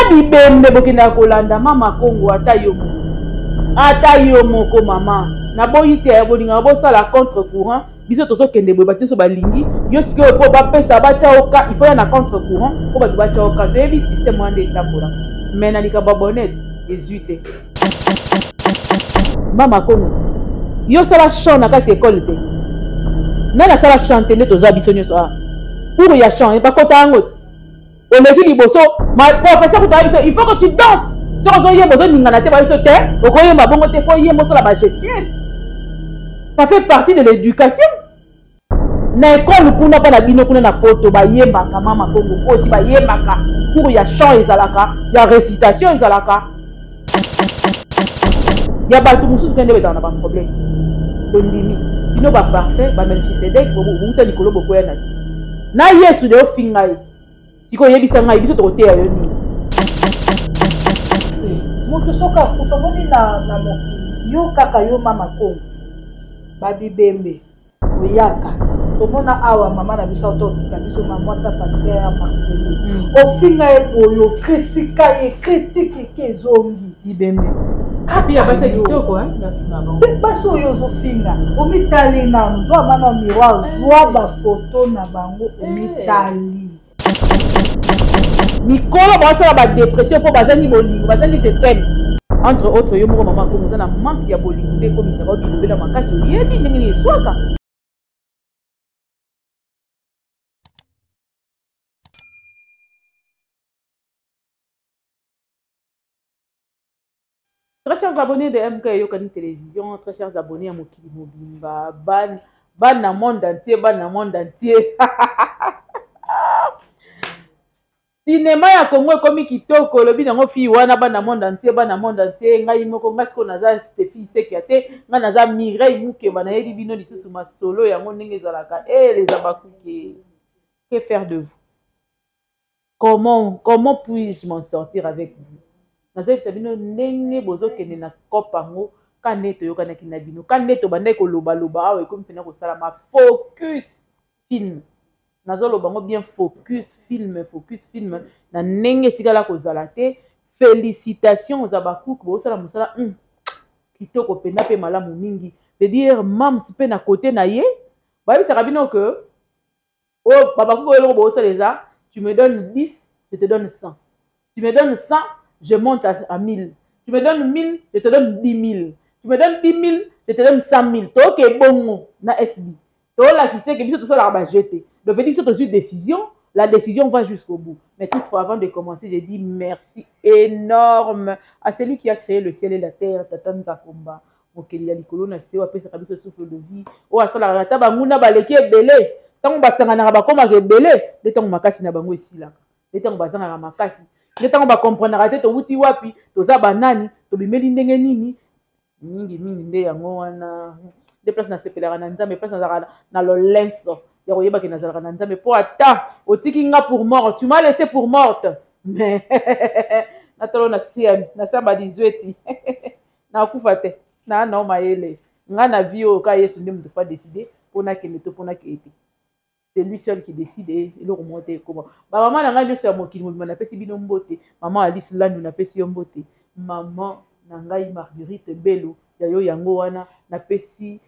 bibembe bokendaka kolanda mama Kongo, ata yo moko, ata yo moko mama, naboyi te bolingaka bosala contre courant. Biso tozokende boye, bato nyonso balingi yo sikoyo mpo bapesa batya oka, il faut ya na contre courant mpo bato batya oka. Toyebi système wana nde etambolaka, mais na likambo ya bonete ezwi te. Mama Kongo, yo osala chant na kati ekole te? Nani asala chant te? Nde toza biso nyonso awa, cours ya chant bakota yango te. Oleki liboso, professeur kuta biso, il faut que tu danses. Soki ozoyemba, ozoningana te, babiso te, okoyemba bongo te, faut yemba, osala bagestuelle, ça fait partie de l'éducation na ekole kuna. Mpa na bino kuna na poto bayembaka. Mama Kongo, kosi bayembaka, cours ya chant ezalaka, ya récitation ezalaka, ya bato mosusu mpe nde bezalaka na baproblème. Tondimi bino baparfait, bamelchisedek bouta likolo, bokwea na ti na Yesu de ofinga ye. Sikoyo oyebisa ngai, biso tokoteya yo nini? Moto soki akufa, omoni na mokili, yo kaka yo mama Kongo, babibembe oyaka tomona awa. Mama na biso auta otika biso, ma mwasi ya pasteur Marcelo, ofinga ye boye, okritika ye, critique eke ezongi. Bibembe kitoko. Basi oyo ozofinga, omitali nanu, zwa mana miroir, zwa bafoto na bango, omitali. Mikolo bazosala badepression mpo bazangi bolingo, bazangi je t'aime, entre autres. Yo moko mama Kongo, oza na manque ya bolingo nde ekomisaka obilobela makasi. Oyebi ndenge nini eswaka? Très chers abonnés de MK Eyokani Télévision, très chers abonnés ya mokili mobimba, ban bana monde entier, bana monde entier. Cinéma ya Congo ekomi kitoko, olobi nango fille wana, bana monde entier, bana monde entier. Ngai moko, ngai sikoyo naza Stephie Sekia te, ngai naza Mireille Mukeba, nayebi bino lisusu masolo yango ndenge ezalaka. Eh les abakuke, que faire de vous? Comment puis-je m'en sortir avec vous? Nazoyebisa bino ndenge bozokende na cope yango, ka nde toyokanaki na bino, ka nde tobandaki kolobaloba awa, ekomi mpena kosalama. Focus film, nazoloba yango bien, focus film, focus film na ndenge etikala kozala te. Félicitation oza bakuku, bozosala mosala kitoko mpenza mpe malamu mingi. Veut dire mams mpe na kote na ye bayebisaka bino ke oyo babakuku, oyo eloko bozosala eza: tu me donnes 10, je te donne 100, tu me donnes 100, je monte à 1000, tu me donnes 1000, je te donne 10 000, tu me donnes 10 000, je te donne 100 000. Toyoke bongo na SB, tolakisi eke biso tosalaka baje te. Donc veut dire biso tozwi décision, la décision va jusqu'au bout. Mais toutefois, avant de commencer, je dis merci énorme à celui qui a créé le ciel et la terre, Tata Nzakomba, mokeli ya likolo na se, oyo apesaka biso souffle de vie, oyo asalaka ata banguna baleki ebele, ntango basanganaka bakomaka ebele, nde ntango makasi na bango esilaka, nde ntango bazangaka makasi, nde ntango bakomprenaka te towuti wapi, toza banani, tobimeli ndenge nini. Mingi mingi nde yango wana nde place nasepelaka na Nzambe, place nazalaka na lolenso ya koyebaki nazalaka na Nzambe. Mpo ata otiki nga pour mort, tu m'as laissé pour morte, mais natolo na sia badizweti, nakufa te na nao mayele nga na vie oyo. Ka Yesu nde moto fa décide mpo nakende to mpo nakeye te, c'est lui seul qui décide. Eloko moko te ekoma. Bamama na ngai nyonso ya mokili mobima, napesi bino mbote. Mama Alice Landu, napesi yo mbote. Mama na ngai Marguerite Belo, ya yo yango wana, napesi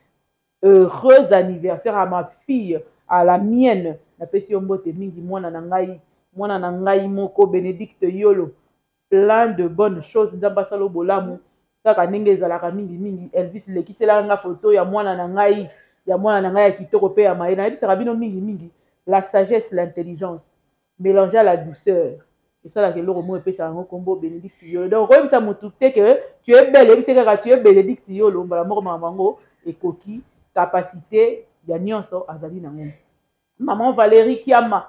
heureux anniversaire à ma fille, à la mienne, napesi yo mbote mingi. Mwana na ngai, mwana na ngai moko, Bénédicte Yolo, plein de bonnes choses, Nzambe asala bolamu kaka ndenge ezalaka mingimingi. Elvis lekiselaka nga foto ya mwana na ngai, ya mwana na ngai ya kitoko mpe ya mayele. Nayebisaka bino mingimingi, la sagesse, l'intelligence mélange à la douceur esalaka eloko moko epesaka yango nkombo Bénédicte Yolo. Donc koyebisa motu te ke tu es belle, oyebisi kaka tu es Bénédicte Yolo, mbala moko makambo yango ekoki. Capacité ya nyonso azali nango. Maman Valérie Kiama,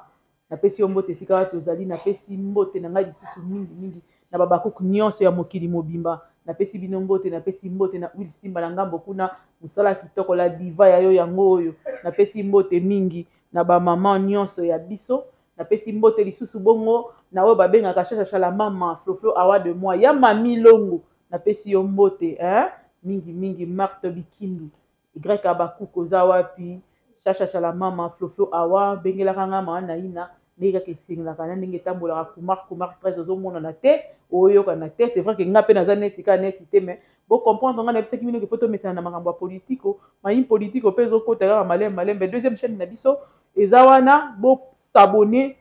napesi yo mbote esika wana tozali. Napesi mbote na ngai lisusu mingimingi na babakuku nyonso ya mokili mobimba, napesi bino mbote. Napesi mbote na Wil Simba na ngambo kuna, mosala kitoko, la diva, ya yo yango oyo. Napesi mbote mingi na bamama nyonso ya biso. Napesi mbote lisusu bongo na oyo babengaka Shashasha la mama Floflo, awa de moi ya mami Longo, napesi yo mbote, hein? Mingi mingi Marthe Bikindu Y Abakuku, oza wapi? Shashasha la mama Floflo, awa bengelaka nga mama na ina. Ndenge kaka esengelaka na ndenge etambolaka, Kumar Kumar 13 ozomonana te, oyokana te. C'est vrai que nga mpe naza neti kaka neti te, mais bocomprendre nga. Nayebisaki bino ke po tomesana na makambo ya politiko, mayi politiko mpe ezokota kaka malembe malembe. Deuxième chaîne na biso eza wana, bos'abonner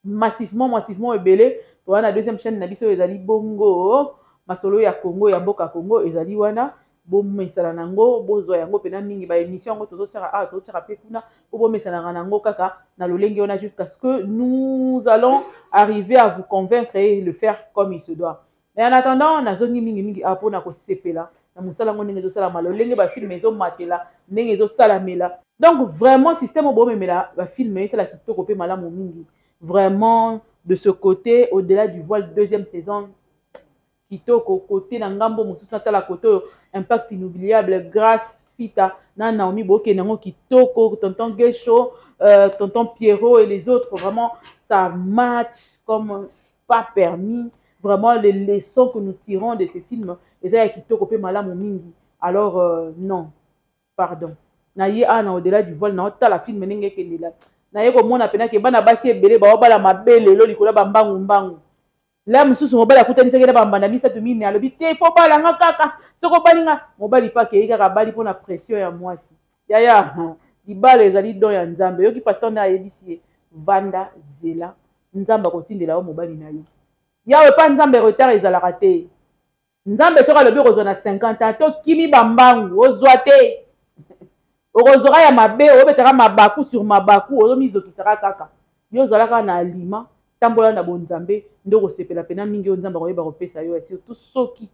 massivement, massivement ebele. Toza na deuxième chaîne na biso, ezali bongo Masolo ya Congo, ya mboka Congo. Ezali wana, bomesana nango, bozwa yango mpena mingi. Baémission yango tozotiaka awa, tozotiaka mpe kuna, po bomesanaka nango kaka na lolenge wana jusqu'à ce que nous allons arriver à vous convaincre et le faire comme il se doit. Mais en attendant, nazongi mingimingi awa mpona kosepela na mosala yango, ndenge ezosalama, lolenge bafilm ezomatela, ndenge ezosalamela. Donc vraiment, système oyo bomemela bafilm esala kitoko mpe malamu mingi. Vraiment, de ce côté, Au-delà du voile, deuxième saison kitoko. Côté na ngambo mosusu, natala côté oyo, Impact inoubliable, Grâce, Fita na Naomi, bokende yango kitoko. Tonton Gesho, tonton Pierrot et les autres, vraiment ça match comme pas permis. Vraiment, les leçons que nous tirons de ces films eza ya kitoko mpe malamu mingi. Alors non, pardon, na ye awa na Au-delà du voile, naotala film ndenge ekendela, naye komona mpena ke bana basi ebele baobala mabe lelo likolo ya bambangu mbangu. La mosusu mobali akutanisaki na bambanda misato, mine, alobi te, fo balanga kaka soki obalinga mobali mpe akei kaka abali mpona pression ya mwasi. Yaya, libala ezali don ya Nzambe. Yoki pasteur nde ayebisi ye: vanda, zela, Nzambe akotindela yo mobali na yo. Yawe mpa Nzambe, retard ezalaka te. Nzambe soki alobi okozwa na 50 ans, tokimi bambangu, ozwa te, okozwaka ya mabe, obetaka mabaku sur mabaku, ozomizokisaka kaka. Yo ozalaka na alima, tambola na bonzambe nde okosepela mpena mingi. Oyo Nzambe akoyeba kopesa yo, surtout soki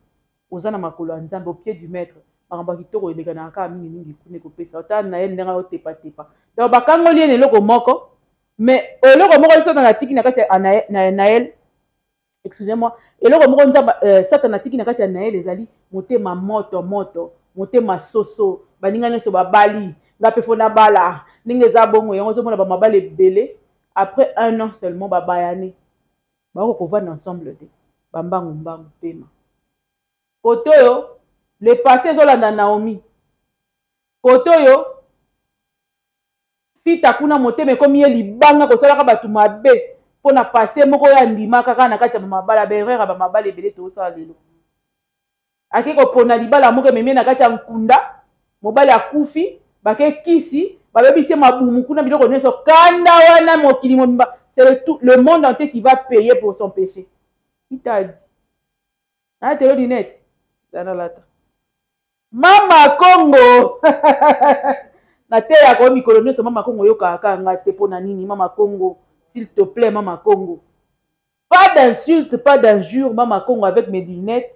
oza na makolo ya Nzambe, au pied du maître, makambo ya kitoko elekanaka kaka mingimingi kuna. Ekopesa ota na ye ndenge otepatepa. Donc bakangoli ye na eloko moko, mais eloko moko Satana atiki na kati ya Nael, excusez-moi, eloko moko Nzambe, Satana atiki na kati ya Nael ezali motema moto moto, motema soso. Baninga nyonso babali, nga mpe fo nabala. Ndenge eza bongo, yango ozomona bamabala ebele, après un an seulement babayane, bako kovanda ensemble te, bambangu mbangu pema. Kote oyo, le passé ezolanda Naomi. Kote oyo, Fita kuna, motema ekomi ye libanga, kosalaka bato mabe mpo na passé moko oyo andima kaka na kati ya bamabala, baerreur ya bamabala ebele tozosala lelo. Ake kopona libala moko, ememi na kati ya nkunda, mobali akufi, bake kisi, babebisi ye mabumu kuna, biloko nyonso, kanda wana, mokili mobimba, c'est le, tout, le monde entier qui va payer pour son péché. Qui t'a dit nalatelo lunette? Nalata Mama Kongo, nateyaka oyo mikolo nyonso. Mama Kongo, oyokaka kaka nga te mpo na nini? Mama Kongo, s'il te plaît, Mama Kongo, pas d'insulte, pas d'injure. Mama Kongo, avec mes lunettes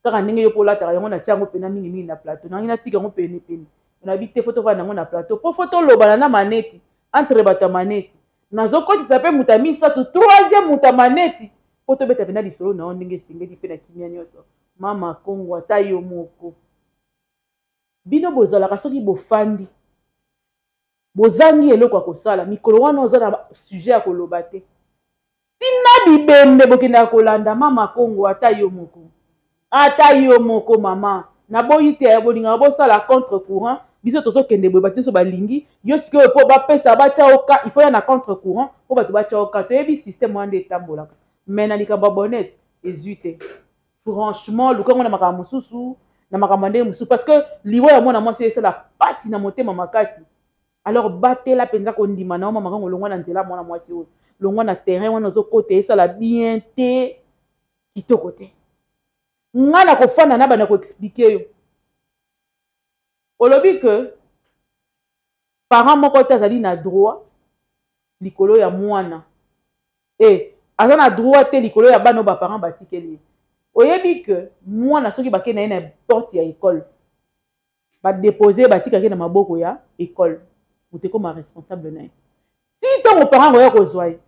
kaka ndenge yo mpo olataka yango, natia yango mpena mingimingi na plateau. Nangi natika yango penepene, nayebi te, fo tovanda yango na plateau mpo fo tolobana na maneti, entre bato ya maneti. Nazokotisa mpe moto ya misato, troisième moto ya maneti, mpo tobeta mpena lisolo na yo ndenge esengeli mpe na kimia nyonso. Mama Kongo, ata yo moko, bino bozalaka soki bofandi, bozangi eloko ya kosala mikolo wana, oza na sujet ya koloba te, ntina bibembe bokendaka kolanda. Mama Kongo, ata yo moko, ata yo moko mama, naboyi te bolingaka bosala contre courant. Biso tozokende boye, bato nyonso balingi yo. Sikoyo mpo bapesa batya oka, il faut ya na contre courant mpo bato batya oka. Toyebi système wana nde etambolaka. Mais na likambo ya bonete ezwi te, franchement, lukango na makambo mosusu, na makambo ya ndenge mosusu, parce que liwa ya mwana mwasi esala mpasi na motema makasi. Alors batela mpenza kondima na yo, mama Kongo. Longwa na nzela mwana mwasi oyo, longwa na terrain wana ozokota, esala bien te, kitoko te. Nga na kofanda na bana koexpliquer yo, olobi ke parent moko te azali na droit likolo ya mwana e aza na droit te likolo ya bana oyo baparent batikeli ye. Oyebi ke mwana soki bakei na ye na porte ya école, badepose, batikaki na maboko ya école, moto ekoma responsable na ye ti ntango parent koya kozwa ye.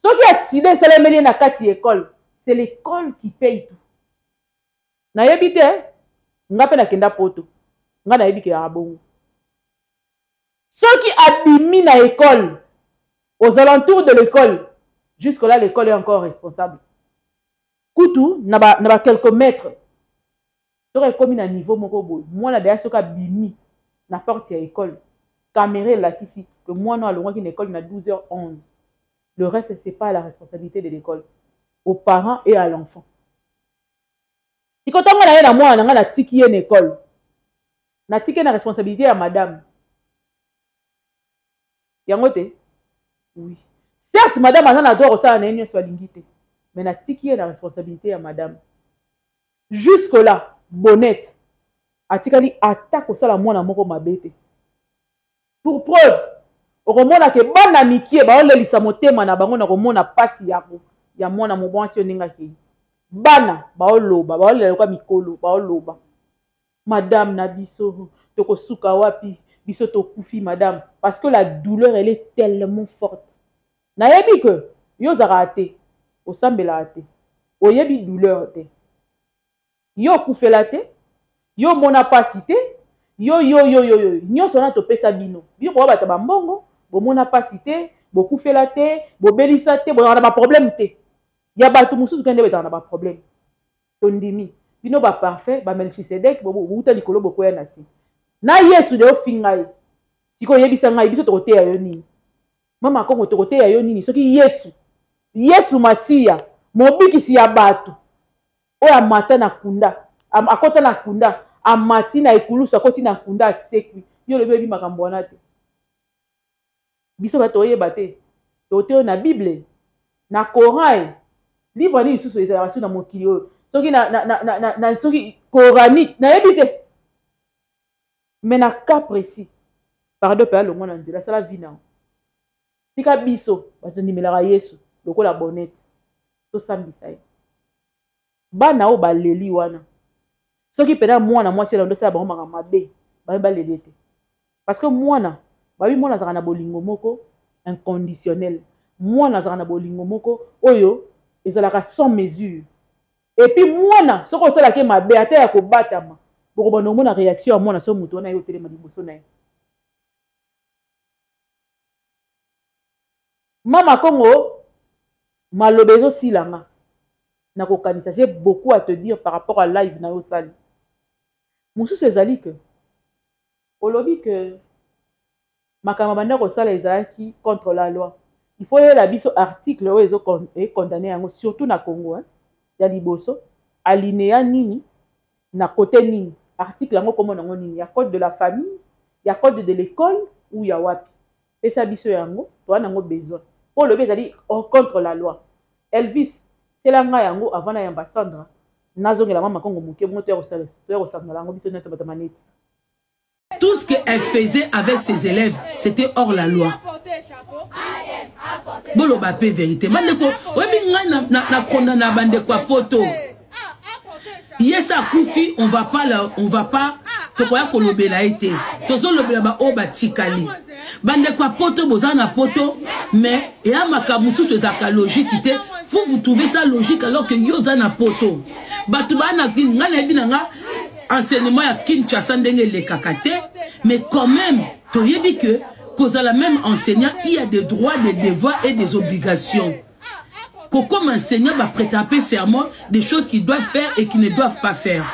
Soki accident esalemeli ye na kati ya école, c'est l'école qui paye tout. Nayebi te, nga mpe nakenda Poto, nga nayebi ke yaka bongo. Soki abimi na école, aux alentours de l'école, jusque là l'école est encore responsable, kutu na ba quelques mètres. Soki ekomi na niveau moko boye, mwana deya soki abimi na porte ya école, caméra elakisi ke mwana alongwaki na école na 12h11. Le reste, c'est pas la responsabilité de l'école, aux parents et à l'enfant. Sikoyo ntango na ye na mwana na ngai, natiki ye na école, natiki ye na responsabilité ya madame yango te. Oui, certes, madame aza na droit kosala na ye nyonso alingi te, mais natiki ye na responsabilité ya madame. Jusque là, Bonnette atikali ata kosala mwana moko mabe te. Pour preuve, okomona ke bana mikie baolelisa motema na bango na komona mpasi ya mwana mobwasi oyo ndenge akei. Bana baoloba, baolela lokola mikolo, baoloba: "Madame na biso, tokosuka wapi? Biso tokufi, madame." Parce que la douleur, elle est tellement forte. Nayebi ke yo ozalaka te, osambelaka te, oyebi douleur te, yo okufela te, yo omona mpasi te. Yo yo yo yo yo nyonso wana topesa bino, bino kowa bato bambongo, bomona mpasi te, bokufela te, bobelisa te, bozalaka na baproblème te. Ya bato mosusu kende bezalaka na baproblème. Tondimi bino baparfait, bamelchisedek, bouta likolo, bokwea na si na Yesu de ofinga ye. Sikoyo oyebisa ngai, biso tokoteya yo nini, Mama Kongo? Tokoteya yo nini soki Yesu, Yesu Masiya, mobikisi ya bato oyo amata na kunda, akɔta na kunda, amati na ekulusu, akɔti na kunda, asekwi, yo olobi oyebi makambo wana te? Biso bato toyeba te, tote na Bible, na Coran, livre nini lisusu ezalaka so na mokili oyo, soki na soki coranique, nayebi te. Mais na cas précis, pardon, mpe alongwa na nzela, asala vi nango. Tika biso bato ndimelaka Yesu lokola Bonete, tosambisa ye. Bana oyo baleli wana, soki mpena mwana mwasi elando osala bango makambo mabe, baye baleli te, parce que mwana babi, mwana azalaka na bolingo moko inconditionnel, mwana azalaka na bolingo moko oyo ezalaka sans mesure. Et puis mwana, soki osalaki mabe, ata ya kobatama, bokobanda omona réaction ya mwana. So moto wana ye otelema liboso na ye. Mama Kongo, maloba ezosilanga na kokanisa. J'ai beaucoup à te dire par rapport à live na yo osali. Mosusu ezali ke olobi ke makambo banda kosala ezalaki contre la loi. Il faut oyela biso article oyo ezocondamner yango, surtout na Congo, hein? Ya liboso, alinéa nini, na côté nini, article yango komona yango nini, ya code de la famille, ya code de l'école ou ya wapi? Pesa biso yango, toza nango besoin, mpo olobi ezali contre la loi. Elvis, tela ngai yango avant nayamba Sandra. Nazongela mwa makongo moke bongo, toya kosangala yango biso nyonso bato maneti. Tout ce qu'elle faisait avec ses élèves, c'était hors la loi. Boloba pe vérité. Bandeko, oyebi ngai na condamna bandeko ya poto. Yesa akufi, on va pas la, on va pas tokoya kolobela ye te. Tozolobela baoyo batikali. Bandeko ya poto, boza na poto, mais eya makambo mosusu ezalaka logique te. Vous, vous trouvez ça logique alors que yo oza na poto. Bato baa na ngai, nayebi na nga enseignement ya Kinshasa ndenge elekaka te, mais quand même toyebi que kozala même enseignant, il y a des droits, des devoirs et des obligations. Comme enseignant baprêter un peu serment des choses qu'ils doivent faire et qu'ils ne doivent pas faire.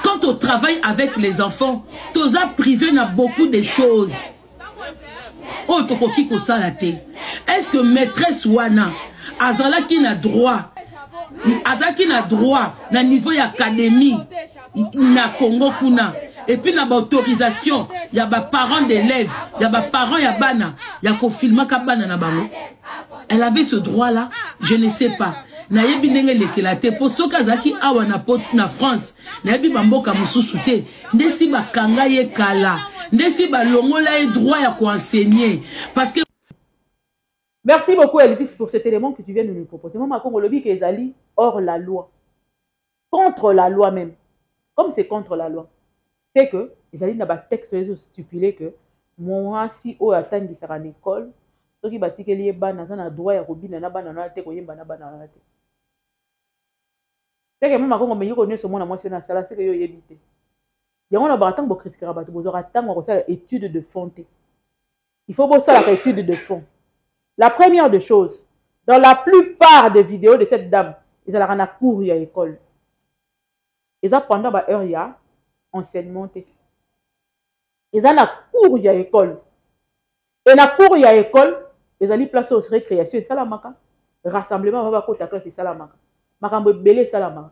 Quand on travaille avec les enfants, toza privé na beaucoup de choses oyo tokoki kosala te. Est ce que maîtresse wana azalaki na droit, azalaki na droit na niveau ya académie na Congo kuna, et puis na baautorisation ya baparents d'élèves, ya baparents ya bana, ya kofilmaka bana na bango? Elle avait ce droit là? Je ne sais pas, nayebi ndenge elekela te, mpo soki azalaki awa na France, nayebi bamboka mosusu te, nde si bakanga ye kala, nde si balongola ye droit ya koenseigner, parce que Merci beaucoup, Elvis, pour cet élément que tu viens de nous proposer. Mama Kongo, lobi ke ezali hors la loi, contre la loi même. Comme c'est contre la loi, c'est que ezali na batexte oyo ezostipuler que mwasi oyo atangisaka na école, soki batikeli ye bana, aza na droit ya kobina na bana wana te, koyemba na bana wana te. Seke mama Kongo, meyiko nyonso mwana mwasi oyo nasala, seke yo oyebi te yango. Na baka ntango bokritikaka bato, bozwaka ntango ya kosala étude de fond te. Il faut bosalaka étude de fond. La première des choses, dans la plupart des vidéos de cette dame, ezalaka na cours ya école, eza pendant baheure ya enseignement te, eza na cours ya école. E na cours ya école Ezali place oyo récréation esalamaka, rassemblement ba bakota classe esalamaka, makambo ebele esalamaka.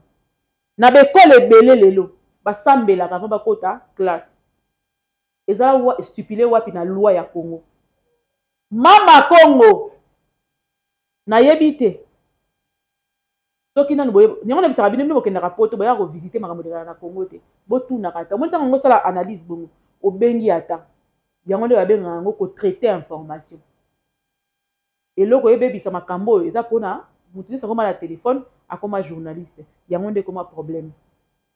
Na ba école ebele lelo basambelaka avant bakota classe. Eza wa, stipulé wapi na loi ya Congo? Mama Congo nayebi te soki nanu boye yango nayebisaka bino, bino bokendaka poto boyaka kovisite makambo elekaka na Congo te, botunaka ata omoni ntango yango osala analyse bongo obengi ata yango nde babengaka yango kotraite information. Eloko ebebisa makambo oyo eza mpona moto nyonso akoma na telefone, akoma journaliste, yango nde ekoma problème.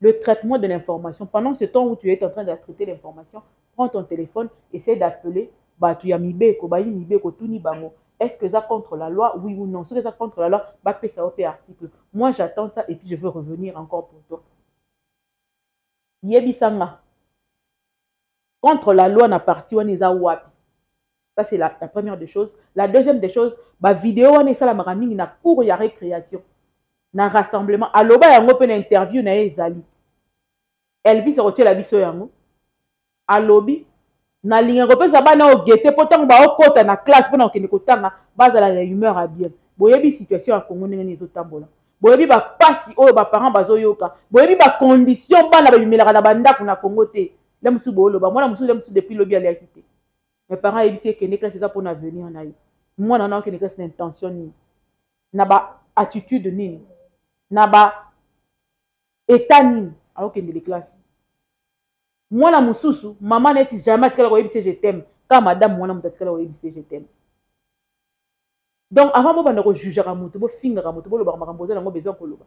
Le traitement de l'information, pendant ce temps où tu es en train de traiter l'information, prends ton téléphone, essaie d'appeler bato ya mibeko, bayi mibeko, tuni bango, est-ce que ça contre la loi, oui ou non? Soki ça contre la loi, bapesa yo mpe article. Moi j'attends ça et puis je veux revenir encore pour toi. Yebisa nga contre la loi na partie wana eza wapi? Ça c'est la première des choses. La deuxième des choses, ba vidéo wana esalamaka mingi na cours ya récréation, na rassemblement. Aloba yango mpe na interview na ye ezali Elvis akotiela biso yango. Alobi nalinga kopesa bana oyo gete mpo ntango baokota na classe mpona kokende kotanga bazala na humeur ya bien. Boyebi situation ya Congo ndenge nini ezotambola, boyebi bapasi oyo baparent bazoyoka, boyebi bacondition bana babimelaka na bandako na Congo te. Le mosusu booloba mwana mosusu, le mosusu depuis lobi aliaki te, mais parent ayebisi ekende classe eza mpona avenir na ye. Mwana wana akende classe na intention nini, na ba attitude nini, na ba état nini aokendele classe? Mwana mosusu mama neti jamais atikala koyebisa je t'aime, ka madame wana moto atikala koyebisa je t'aime. Donc avant bobanda kojugeaka moto, bofingaka moto, bolobaka makambo oza nango besoin koloba,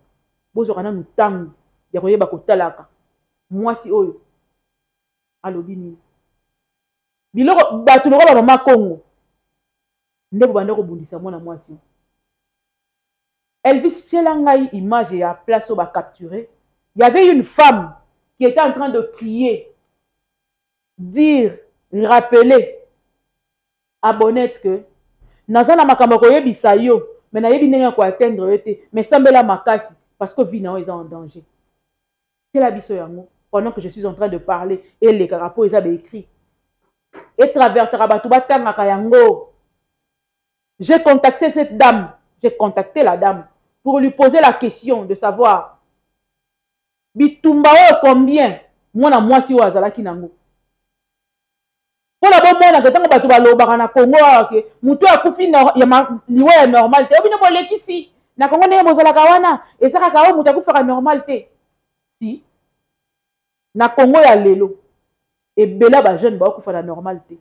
bozwaka nanu ntango ya koyeba kotalaka mwasi oyo alobi nini. Biloko bato lokola bamama Congo nde bobanda kobundisa mwana mwasi oyo. Elvis, tiela ngai image ya place oyo bacapture. Il y avait une femme qui était en train de crier, dire, rappeler à Bonnette que naza na makambo ya koyebisa yo, mais nayebi ndenge ya koatteindre yo te, mais sambela makasi parce que vie na yo eza en danger. Tiela biso yango pendant que je suis en train de parler, elekaka mpo eza baécrit, etraversaka bato batangaka yango. J'ai contacté cette dame, j'ai contacté la dame pour lui poser la question de savoir bitumba oyo combien mwana mwasi oyo azalaki nango. Mpona bomonaka ntango bato balobaka na Congo awa ke moto oyo akufi liwa ya normal te, bino bolekisi na Congo ndenge bozalaka wana, eza kaka oyo moto akufaka normal te. Si na Congo ya lelo ebele ya bajeune baokufa na normal te,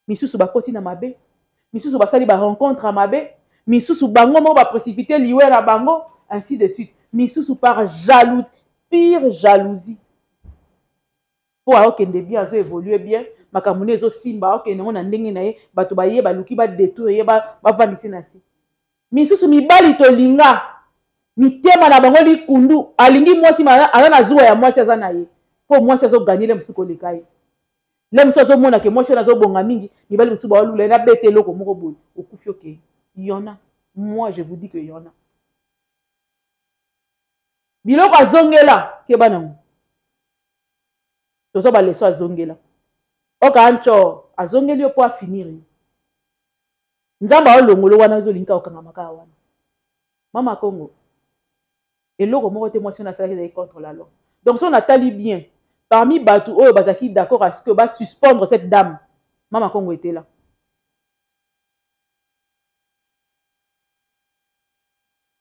misusu bakoti na mabe, misusu basali ba rencontre ya mabe, misusu bango moko baprécipité liwa na bango, ainsi de suite, misusu par jalousie, pire jalousie, mpo aokende bien, azo évolue bien, makambo nde ezosimba, aokende yango na ndenge na ye, bato baye baluki badétruire ye, bavandisi na si. Misusu mibali tolinga mitema na bango likundu, alingi mwasi aza na zuwa ya mwasi aza na ye, mpo mwasi azoganyele mosusu koleka ye. Le mosusu azomona ke mwasi wana azobonga mingi, mibali mosusu baolula ye, nabeta eloko moko boye, okufi okei. Yona, moi je vous dis que yona biloko azongela keba nango, toza baleso azongela oka anco azongeli yo mpo afinir yo. Nzambe aolongolo wana ozolingi okangama kaka wana. Mama Congo, eloko moko te mwasi wana asalaki ezali contre la loi. Donc so natali bien parmi bato oyo bazalaki d'accord à ce que basuspendre cette dame, Mama Congo était là.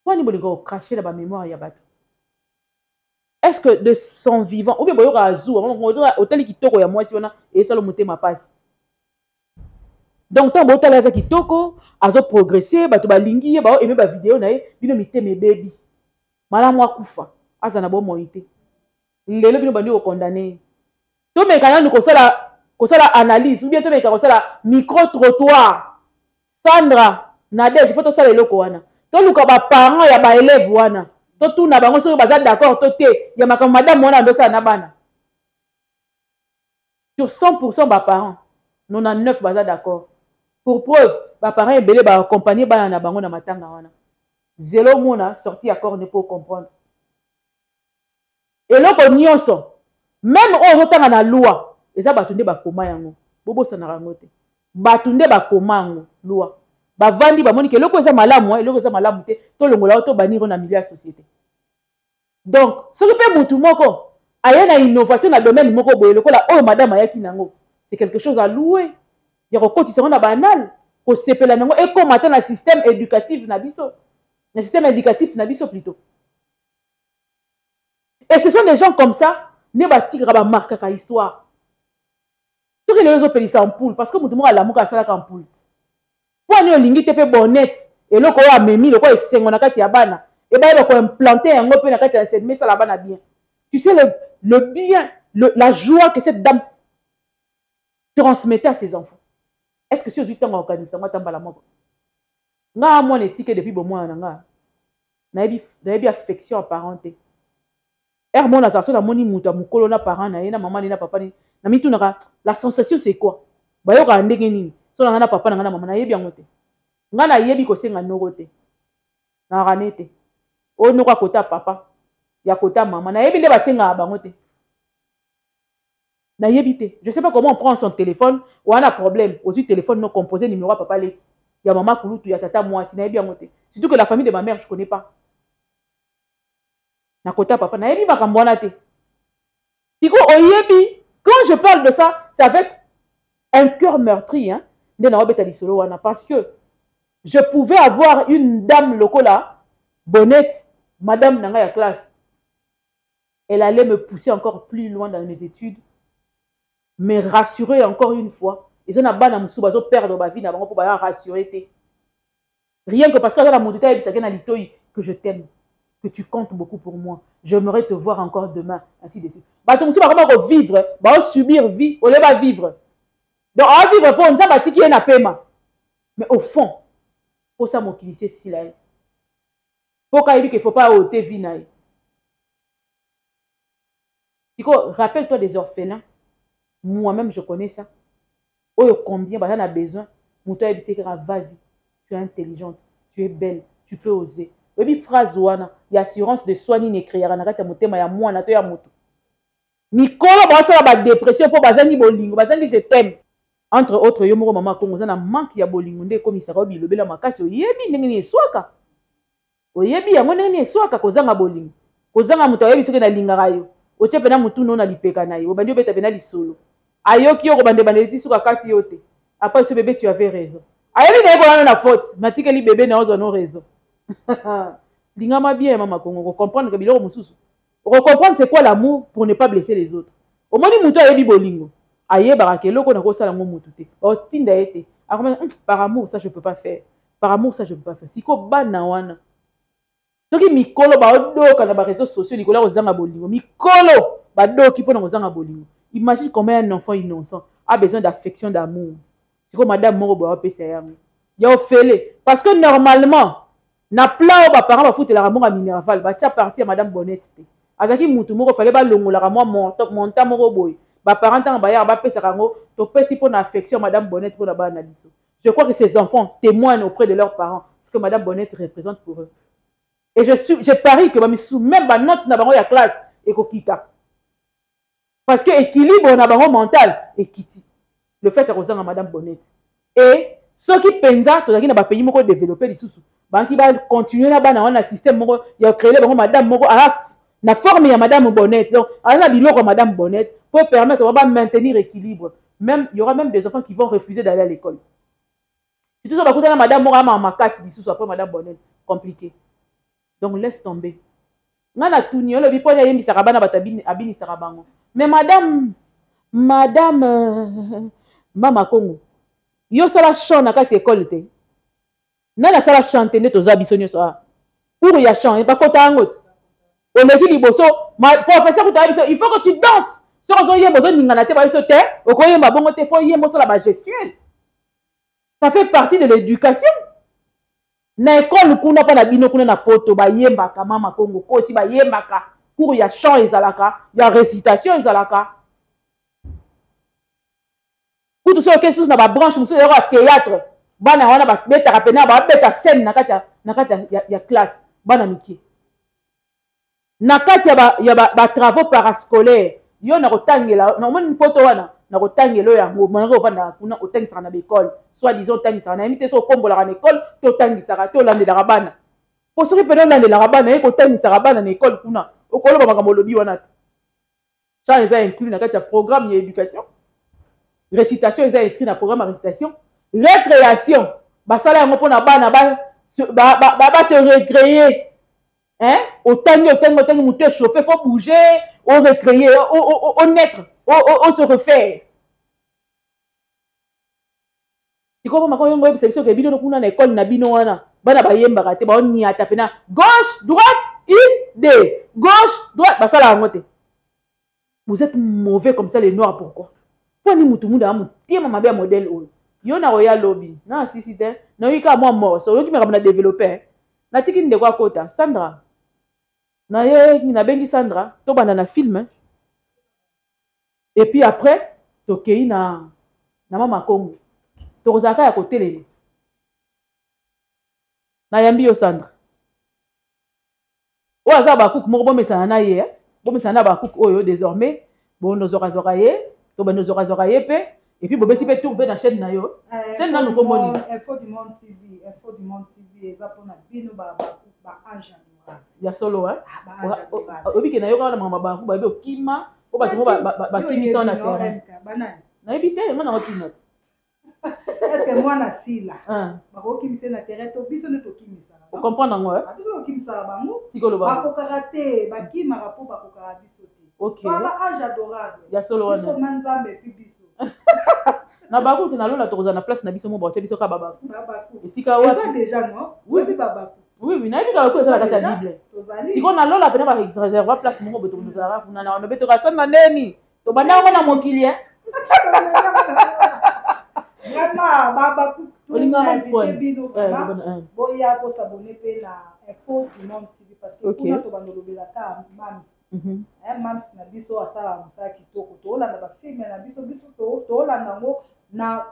Wani bolinga kocrache na bamémoire ya bato? Est-ce que de son vivant ou bien boyoka azuwa Mama Congo otali kitoko ya mwasi wana esala motema pasi. Donc ntango botala aza kitoko, azoprogresse, bato balingi ye, baoaime bavideo na ye, bino mitema ebebi. Malamu akufa aza na bomoi te. Lelo bino bandi kokondane ye. Tomeka nanu kosala analyse ou bien tomeka kosala micro trottoir. Sandra, Nadège, faut tosala eloko wana. Toluka ba parents ya ba élèves wana, totuna bango soki baza d'accord to te ya makambo madame wana andosala na bana. Sur 100% ba parents, 99 baza d'accord. Pour preuve, ba parents ebele ba accompagner bana na bango na matanga wana. Zelo mona sortie ya corps ne peut comprendre. Eloko nyonso, même oyo ozotanga na loi, eza bato nde bakoma yango. Bobosanaka yango te. Bato nde bakoma yango, loi. Bavandi, bamoni ke eloko eza malamu, eloko eza malamu te, tolongola yo, tobannir yo na milieu ya société. Donc soki mpe mutu moko aye na innovation na domaine moko boye lokola oyo madame ayaki nango, c'est quelque chose à louer, ya kokotisa yango na banal, kosepela nango, ekóma ata na système éducatif na biso, na système éducatif na biso plutôt. Et ce sont des gens comme ça nde batikaka, bamarkaka histoire. Soki lelo ezopelisa ampoule parce que motu moko alamuka, asalaka ampoule, mpo ani olingi te mpe Bonete, eloko oyo amemi lokola esengo na kati ya bana, ebayeba koimplanter yango mpe na kati ya enseignement, esala bana bien. Tu sais le bien, la joie que cette dame transmettait à ses enfants? Est ce que si ozwi ntango akokanisa yango ata mbala moko? Nga mwana etike depuis bomwana na nga, nayebi affection ya parent te. Ere mona azala so, namoni moto ya mokolo na parent na ye, na mama ne, na papa ne, na mitunaka la sensation c'est quoi, bayokaka ndenge nini? So na ngai na papa na ngai na mama, nayebi yango te. Ngai nayebi kosenga noko te, nakaka te oyo noko akota papa ya kota mama, nayebi nde basengaka bango te, nayebi te. Je sais pas comment on prend son téléphone wana, problème, ozwi téléphone no, composé numéro ya papa leki, ya mama kulutu, ya tata mwasi, nayebi yango te. Surtout que la famille de ma mère, je connais pas. Na kota papa, nayebi makambo wana te. Sikoyo oyebi, quand je parle de ça, c'est avec un cœur meurtri, hein, nde naobeta lisolo wana, parce que je pouvais avoir une dame lokola Bonnette, madame na ngai ya classe. Elle allait me pousser encore plus loin dans mes études, me rassurer encore une fois. Eza na bana mosusu bazoperdre bavie na bango mpo baya rassurer te, rien que parce que aza na moto te ayebisaki na litoi que je t'aime, que tu comptes beaucoup pour moi, j'aimerais te voir encore demain, ainsi de suite. Bato mosusu bakoma kovivre, baosubir vie ole bavivre. Donc aovivre mpo Nzambe atiki ye na pema, mais au fond mposa mokili se esila ye, mpo kayebi ke faut pas ôter vie na ye. Sikoyo rappelle-toi des orphelins, moi-même je connais ça, oyo combien baza na besoin moto ayebisi kaka: "Vas-y, tu es intelligente, tu es belle, tu peux oser." Oyebi phrase wana ya assurance de soi nini ecréaka na kati ya motema ya mwana to ya moto? Mikolo bazosala badépression mpo bazangi bolingo, bazangi je t'aime, entre autres. Yo moko mama Kongo, oza na manque ya bolingo, nde ekomisaka yo bilobela makasi. Oyebi ndenge nini eswaka? Oyebi yango ndenge nini eswaka kozanga bolingo, kozanga moto ayebi soki nalingaka yo? Otie mpena motuna na lipeka na ye, obandi obeta mpena lisolo, ayoki yo kobanda ebandeli ti suka, kati yo te. Après so: "Bébé, tu avais raison." Ayebi na ye kolana na faute, matikeli bébé na ozwa no raison. Lingama bien, mama Kongo, kocomprendre ke biloko mosusu, okocomprendre c'est quoi l'amour pour ne pas blesser les autres. Omoni, moto ayebi bolingo ayebaka ke eloko nakosala yango, motu te baotinda ye te. Akomana par amour, ça je peux pas faire, par amour, ça je peux pas faire. Sikoyo bana wana, soki mikolo baodoka na baréseaux sociaux likolo ya kozanga bolingo, mikolo badoki mpona kozanga bolingo, imagine comment un enfant innocent a besoin d'affection, d'amour. Sikoyo madame moko boye apesa yango ya ofele, parce que normalement na plan oyo baparent bafutelaka mbongo ya minerval, batia partie ya madame Bonnette te. Azalaki mutu moko fale balongolaka mwa montant moko boye, baparent ntango bayaka bapesaka yango: topesi mpona affection madame Bonnette, mpona bana na biso. Je crois que ces enfants témoignent auprès de leurs parents ce que madame Bonnette représente pour eux, et je parie que bamisusu même banote na bango ya classe ekokita, parce que équilibre na bango mental ekiti, le fait ya kozanga madame Bonnette. Et soki mpenza tozalaki na bapays moko développé lisusu, banki bacontinue na bana wana na système moko ya créer bango madame moko aza na forme ya madame Bonnette, donc aza na biloko ya madame Bonnette pour permettre ba maintenir équilibre. Même il y aura même des enfants qui vont refuser d'aller à l'école, surtout so bakutana madame moko amaka makasi lisusu après madame Bonnette, compliqué. Donc laisse tomber. Nga na tuni, olobi mpo ayembisaka bana bato, abinisaka bango, mais madame mama Kongo, yo osala chant na kati ekole te? Nani asala chant te? Nde toza biso nyonso awa, cours ya chant bakota yango te. Oleki liboso, professeur kuta biso: "Il faut que tu danses." Soki ozoyemba, ozoningana te, babiso te, okoyemba bongo te, faut yemba, osala bagestuelle. Ça fait partie de l'éducation na ekole kuna. Mpa na bino kuna na Poto bayembaka, mama Kongo kosi, bayembaka, cours ya chant ezalaka, ya récitation ezalaka. Kutu soki oke susu na babranche mosusu ezalaka ya théâtre, bana wana babetaka pena, babeta scène na kati ya classe, bana mike na kati ya batravaux ba parascolaire. Yo na kotangela, omoni Poto wana. Na kotangela oyo yango monaka ovandaka kuna, otangisaka na baekole, soit disant otangisaka, nayebi te so okombolaka na ekole to otangisaka to olandelaka bana. Po soki mpena olandelaka bana, ye kotangisaka bana na ekole kuna, okoloba makambo olobi wana te. Chant eza inclus na kati ya programme ya éducation, récitation eza écrit na programme ya récitation. Récréation basala yango mpona bana ba se récréer, hein. Otangi, otangi, otangi, motu échauffe, faut bouger, o récréer, o naître, o se refaire. Sikoyo mama yongo oyebisa biso ke bino kuna na ekole na bino wana, bana bayembaka te, baoniata mpena gauche, droite, une, deux, gauche, droite, basala yango te. Vous êtes mauvais comme ça, les Noirs. Pourquoi? Mpo ni mutu mundu aya motema mabe ya modèle oyo. Yo na koya lobi na asisi te, nayoki kaka mwa morceau, oyoki makambo na développe. Natiki ndeko akota Sandra na ye, nabengi Sandra, tobanda na film et puis après tokei na Mama Kongo. Tokozalaka ya kotelema. Nayambi yo Sandra oyo aza bakuku moko, bomesana na ye, bomesana na bakuku oyo. Désormais bondozwakazwaka ye, to bandozwakazwaka ye mpe, et puis bobeti mpe tour mpe na chaîne na yo. Chaîne nanu komoni? Info du Monde TV. Info du Monde TV eza mpona bino baange. Ya solo, oyebi ke nayoka wana makambo baku bayebi okima po bato mo bakimisa wana terrain. Nayebi te, nga nango tina te. Est mwana sila bakokimisa na terrain to biso nde tokimisaka? Ocomprendre yango? Biso tokimisaka bango. Tikoloba. Bakokaka te, bakimaka mpo bakokaka biso te. Ba ange adorable. Ya solo wana. Biso ma Nzambe epi biso. Na bakuku nalola, tokozala na place na biso mo, baotia biso kaka babaku. Esika wapi? Déjà non, oyebi babaku? Oui, nayebi kaka ko eza na kati ya Bible. Sikoyo nalola pena bareservoir place moko boye, tozalaka kuna na wana, betoka sana ndeni tobanda yango na mokili. Vraiment, babaku bino boya kosabone mpe na Info du Monde TV, parce que kuna tobanda olobelaka mams. Mams na biso asalaka mosala kitoko. Toolanda bafilme na biso, biso toolanda yango na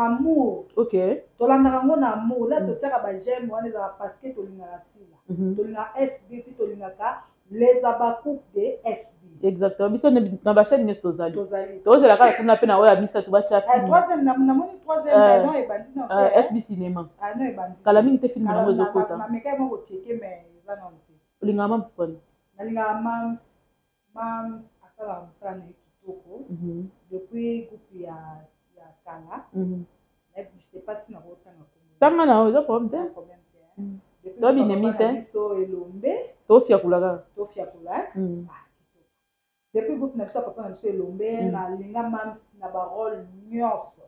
amour. Tolandaka yango na amour. La totiaka baj'aime wana ezalaka parce que tolingaka Sila, tolingaka SB, mpe tolingaka les Abakouk de SB. Exactement. Biso na bachaîne nyonso tozali, tozela kaka kuna mpe na oyo ya misato batya. Namoni troisième ebandi. SB Cinéma, kala mingi te film yango ezokota. Namekaki moko tieke, mais eza nano te. Olingaka Mams poni? Nalingaka Mams. Mams asalaka mosala na ye kitoko depuis groupe ya kala. Je sais pas si nakotanga. Tanga na oyo, eza problème te, to binemi te. Biso Elombe. Tofiakula kaka. Tofiakula. Depuis groupe na biso ya papa na biso Elombe, nalinga Mams na barole nyonso.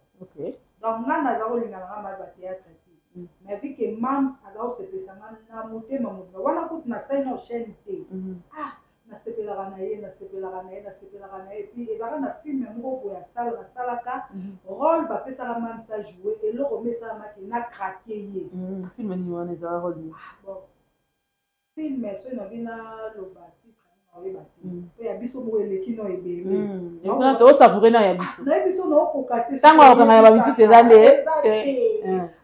Donc nga naza kolinga nanga ma bathéâtre te, mais vu que Mams aza kosepesa nga na motema mobimba wana, kutu nasali na chaîne te. Ah, nasepelaka na ye, nasepelaka na ye, nasepelaka na ye. Puis ezalaka na film moko boye asalaka rôle, bapesaka Mams ajoue eloko mo esalamaki na craquer ye. Film nini wana? Ezala rôle nini? Bon, film soki nabi naloba titre, naoyeba te, po ya biso moko eleki no ebele. Tosavoure na ya biso. Nayebi so naokoka te. Ntango akokanga ya bamisusu eza nde.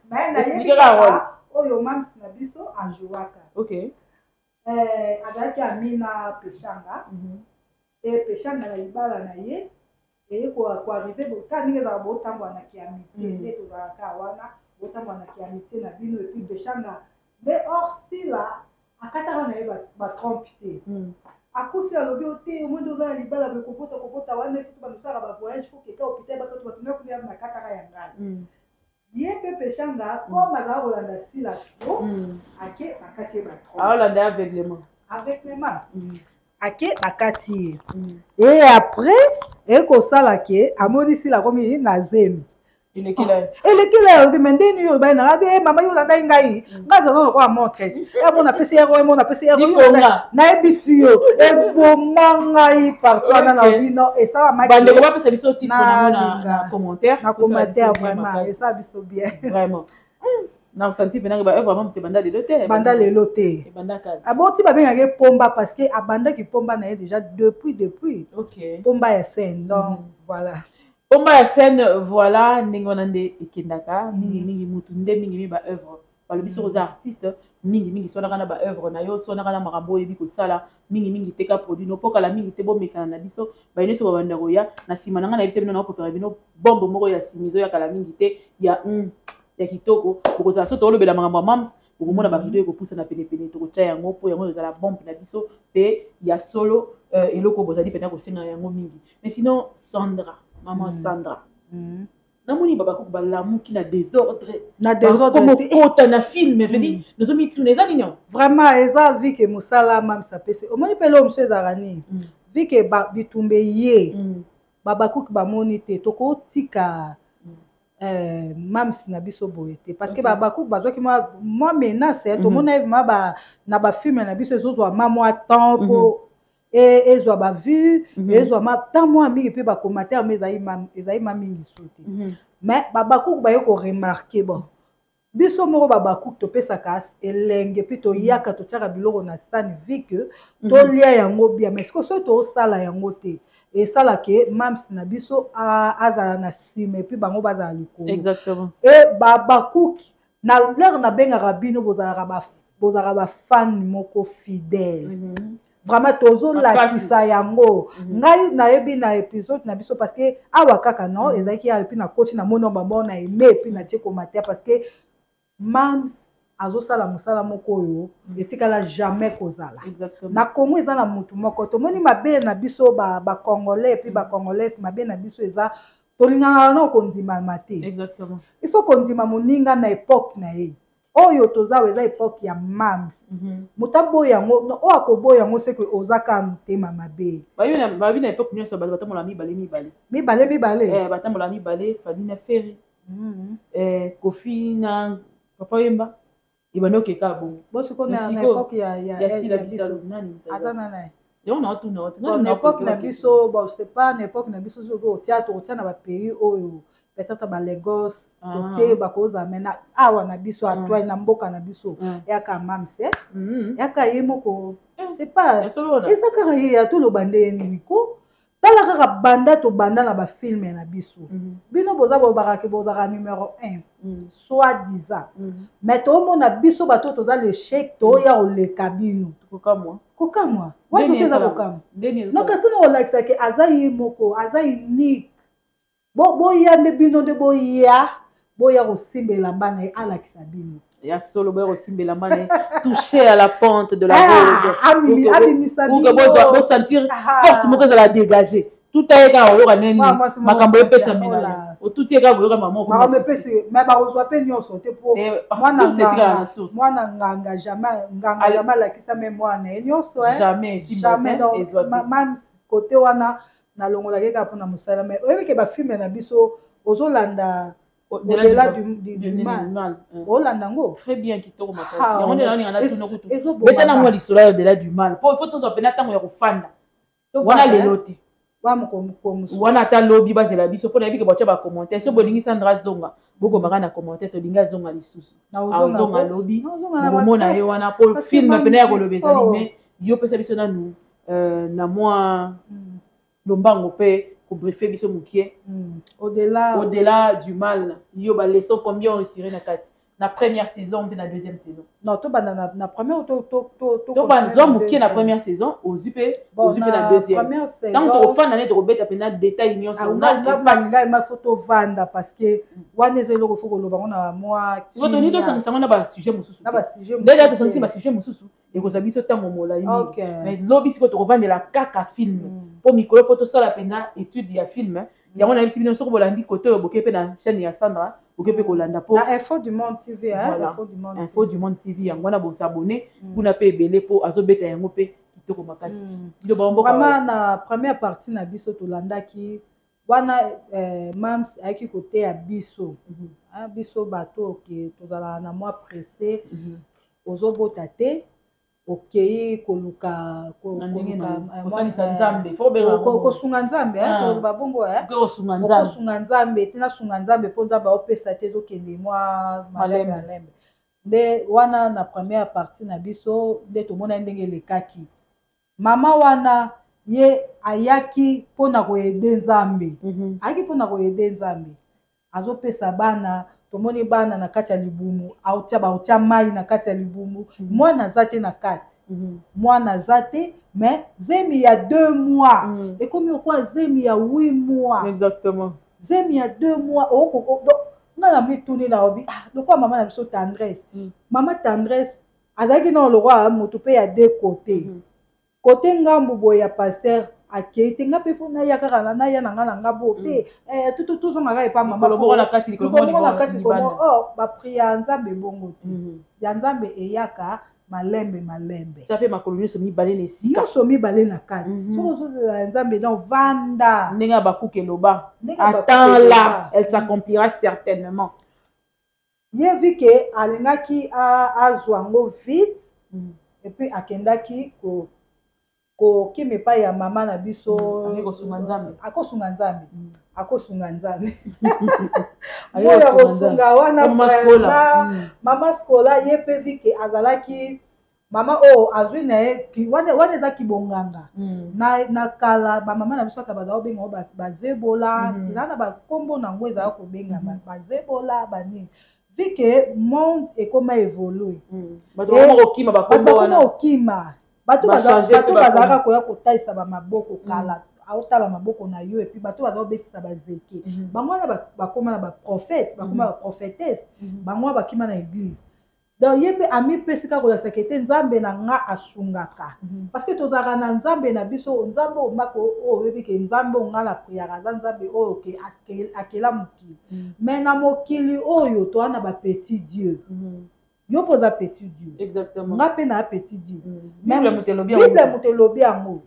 Mais nayebi kaka oyo Mams na biso ajouaka. Azalaki amina Peshanga e Peshanga na libala na ye eye koarrive kaka ndenge ezalaka, botambola na kiamitié nde tozalaka wana, botambola na kiamitié na bino. Et puis Peshanga nde or Sila akataka na ye batrompe te, akosi, alobi o te, omoi nde oza na libala boye, kobota kobota wana efutu bamisalaka bavoyage, fo keka hôpital, bakato bato nyonso kuna nakataka ya ngai. Ye mpe Peshanga, comme azala kolanda Sila trop, ake bakati ye batrompe. Aolanda aveuglement. Aveuglement, ake bakati ye. Et après ekosala ke amoni Sila akomi na zemi. Elekela alobi me ndeni yo olobaki nanga be mama, yo olandaki ngai, ngai aza lokola montre emo napesi ero, emo napesi ero, nayebisi yo eboma ngai partout wana na bino esalamaki. Bandeko bapesa biso titre na commentaire. Na commentaire, vraiment esala biso bien. Vraiment, na santi mpenaka ba œuvre Mams ebanda lelo te. Banda lelo te. Aboti babengaki pomba parce que abandaki pomba na ye déjà depuis pomba ya scène, donc voilà. Pomba ya scène, voilà ndenge wana nde ekendaka mingimingi. Mutu nde mingimingi baœuvre balobi soki oza artiste. Mingi mingi swanaka na baœuvre na yo, swanaka na makambo oyebi kosala. Mingi mingi teka produit no, mpo kala mingi te bomesana na biso. Baye nyonso babanda koya na nsima na ngai, nayebisa bino, naopropere bino bombe moko ya nsima ezoya kala mingi te, ya kitoko. Bokozala so toolobela makambo ya mams, bokomona bavideo ekopusana penepene, tokotya yango mpo yango ezala bombe na biso mpe ya solo. Eloko bozali mpenza kosenga yango mingi. Mais sinon, Sandra, mama Sandra, namoni babakuku balamuki na désordre. Na désordre. Komokota na film veni, nazomituna eza nini yango? Vraiment, eza vu que mosala mamisa apesi. Omoni mpe eloko mosusu ezalaka nini? Vu que bitumba ye, babakuki bamoni te tokotika mams na biso boye te, parce que babakuki bazwaki mwa menace. Tomona ye vraiment na bafilm na biso ezozwa ma mwa temps mpo ezwa bavue, ezwa ma temps mwa mingi, mpe bacommentaire ma ezali ma mingi so te. Mais babakuki baye koremarquer, bon, biso moko babakuki topesaka elenge, mpe toyaka totiaka biloko na sani, vu que tolia yango bien. Mais sikoyo soki tosala yango te, esalaka mams na biso azala na nsima, et puis bango bazala likolo. E babakuki na l'heure nabengaka bino, bozalaka bafan moko fidèle. Vraiment tozolakisa yango. Ngai nayebi na épisode na biso, parce que awa kaka non, ezalaki awa, et puis nakoti, namoni bambo na aime, et puis natie commentaire, parce que mams azosala mosala moko oyo etikala jamais kozala na Congo. Eza na motu moko tomoni mabe na biso bacongolais, et puis bacongolaise, mabe na biso eza tolingaka na kondimama te. Il faut kondima moninga na époque na ye. Oyo toza awa eza époque ya mams. Moto aboya yango, oyo akoboya yango, seke oza kaka motema mabe. Babi na époque nyonso bato batambola mibale mibale. Mibale mibale. Batambola mibale, Fally na Ferre, Kofi na Papa Wemba, ebandi okeka bongo. Bosiko na époque ya Sila Bisalo, nani? Aza nana? Yango na otuna. Na époque na biso, bon, c'est pas na époque na biso. Soki otia, tokotia na bapays oyo, peut-être balagos, totie bakozala. Mais na awa na biso, atwai na mboka na biso, yaka mamse, yaka ye moko. C'est pas eza kaka ye ya toloba nde nini ko. Tala kaka banda tobanda na bafilm na biso, bino boza bolobaka bozalaka numéro 1, soit disant, mais toomona biso bato toza l'échec, toya koleka bino. Kokamwa wapi? Te, eza kokamwa noke mpona kolakisa ke aza ye moko, aza unique. Boya nde bino nde boya kosimba elamba na ye, alakisa bino. Ya solo, boya kosimba elamba na ye, toucher à la pente de la robe. Abimisa bino, bosentir force moko ezala dégagé. Tuta ye kaka, oyoka nini makambo epesamela yo. Otuti ye kaka, boyoka mama. Mais bakozwa mpe nyonso te, po mwana nganga jamais, nganga jamais alakisa me mwana ye nyonso. Jamais. Jamais. Donc côté wana nalongolaki kaka mpona mosala. Mais oyebi ke bafilm na biso ozolanda, au-delà du mal, olanda yango. Très bien, kitoko makasi. Yango nde naoninga natuna kutu, beta na mwa lisolo ya au-delà du mal, po il faut tozwa mpena ntango ya kofanda wana lelo te. Wana ata lobi, bazela biso mpo nayebi ke batia bacommentaire. So bolingi Sandra azonga, bokomaka na commentaire, tolingi azonga lisusu. Azonga lobi, bokomona ye wana, po film mpena ya koloba ezali. Mais yo pesa biso nanu na mwa lombango mpe kobriefer biso mokie. Au-delà. Au-delà du mal, yo baleçon combien otirer na kati na première saison mpe na deuxième saison? Non, tobanda na première. Tozwa mokie na première saison, ozwi mpe na deuxième. Ntango tokofanda nde tokobeta mpena détail nyonso. Ngai ma faut tovanda, parce que wana eza eloko faut koloba ngo na mwa. Toni tosangisa ngo na basujet mosusu. Na basujet. Nde tosangisi basujet mosusu, ekozwa biso ntango molai mingi. Mais lobi sikoyo tokovandela kaka film, mpo mikolo faut tosala mpenza étude ya film. Yango nayebisi bino, soki bolandi kote oyo, boke mpe na chaîne ya Sandra, boke mpe kolanda po na Info du Monde TV. Voilà. Info du Monde. Info du Monde TV, yango wana bosabonner kuna mpe ebele, mpo azobeta yango mpe kitoko makasi. Liloba mboka. Vraiment, na première partie na biso tolandaki wana, mams ayaki koteya biso, biso bato oke tozalaka na mwa pressé. Ozobota te, okei koluka kosalisa Nzambe. Kosunga Nzambe, koloba bongo, kosunga Nzambe te, nasunga Nzambe mpo Nzambe aopesa te, ezokende mwa malembe malembe. Nde wana na première partie na biso nde tomonaki ndenge elekaki. Mama wana ye ayaki mpona koaider Nzambe, ayaki mpona koaider Nzambe, azopesa bana. Tomoni bana na kati ya libumu, aotia baotia mai na kati ya libumu. Mwana aza te na kati. Mwana aza te, mais zemi ya 2 mois ekomi okwa zemi ya 8 mois. Zemi ya 2 mois, nga na mituni na obi, ah, lokola mama na biso Tendresse. Mama Tendresse azalaki nano lokola motu mpe ya deux côté. Côté ngambu boye ya pasteur akei te, nga mpe faut naya kaka, naya na nga na nga bo te, tozonga kaka epa mama na kati. Na kati. Oh, baprière ya Nzambe ebongo te. Ya Nzambe eyaka malembe malembe. Tia mpe makolo nyonso mibale na esika. Nyonso mibale na kati. Soki ozozela ya Nzambe, donc vanda. Ndenge ya bakuke eloba, attends là, elle s'accomplira certainement. Ye vu que alingaki azwa yango vite, et puis akendaki kokima epai ya mama na biso. Akosunga Nzambe. Akosunga Nzambe, akosunga Nzambe oyo akosunga wana vraiment mama Scola. Ye mpe vu que azalaki mama oyo azwi na ye wana, ezaki bonganga na kala. Bamama na biso kaka bazala kobenga ngo bazebola, ezala na bakombo nango, ezala kobenga bazebola banini. Vu que monde ekoma évolue, bato bakoma kokima. Bato bazalaka koya kotalisa bamaboko kala, aotala maboko na yo, et puis bato baza kobetisa bazeke. Bango wana bakóma na baprophète, bakóma baprophétesse. Bango wana bakima na église. Donc ye mpe amipesi kaka kolakisaka ete Nzambe na nga asungaka, parce que tozalaka na Nzambe na biso. Nzambe oyo mako oyo oyebi que Nzambe oyo nga na priaka aza Nzambe oyo que akela mokili. Mais na mokili oyo toza na bapetit dieu. Yo mpo oza petit dieu, nga mpe na petit dieu. Bible moto elobi yango.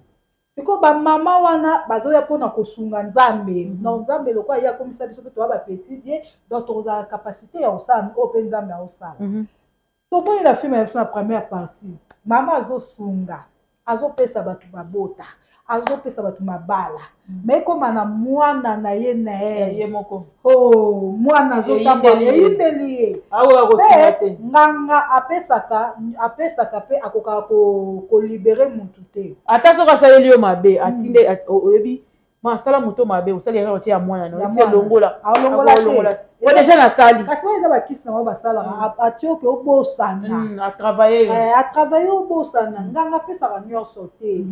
Sikoyo bamama wana bazoya mpona kosunga Nzambe. Donc Nzambe lokola ye akomisa biso mpe toya bapetit dieu, donc tokozala capacité ya kosala oyo mpe Nzambe aosala. Tomoni na film ya biso na première partie, mama azosunga, azopesa bato babota, azopesa bato mabala, mais ekóma na mwana na ye na ye moko. Oh, mwana azotambola, eyindeli ye. Mpe nganga apesaka mpe akokaka kolibérer mutu te. Ata soki asaleli yo mabe, atinde, oyebi, asala moto mabe, osali erreur te ya mwana na yo, longola. Alongola. Po déjà nasali. Kasi oyo eza bakisi nango basalaka, atie oke obosana. Atravaille. Atravaille, obosana. Nganga apesaka nyonso te.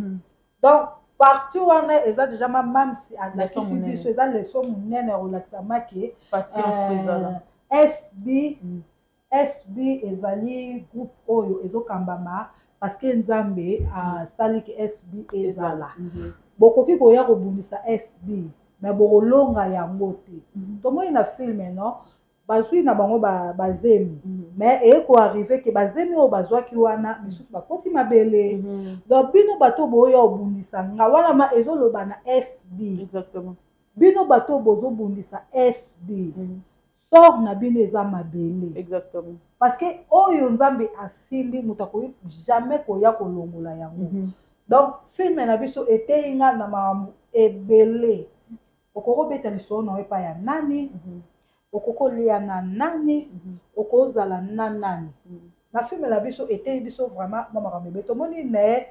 Donc partie wana eza déjà mamamsi alakisi biso, eza leçon monene ya kolakisa make SB. SB ezali groupe oyo ezokambama parce que Nzambe asaliki SB ezala. Bokoki koya kobundisa SB, mais bokolonga yango te. Tomoni na film no bazwi na bango bazemi, mais eye koarriver que bazemi oyo bazwaki wana misusu bakoti mabele. Donc bino bato boya obundisa nga wana, ma ezoloba na SB, bino bato bozobundisa SB, sort na bino eza mabele. Parce que oyo Nzambe asimbi, moto akoki jamais koya kolongola yango. Donc film na biso eteyi nga na makambo ebele. Okoki kobeta lisolo na yo epai ya nani, okoki kolia na nani, okozala na nani. Na film na biso eteyi biso vraiment mwa makambo ebele. Tomoni naye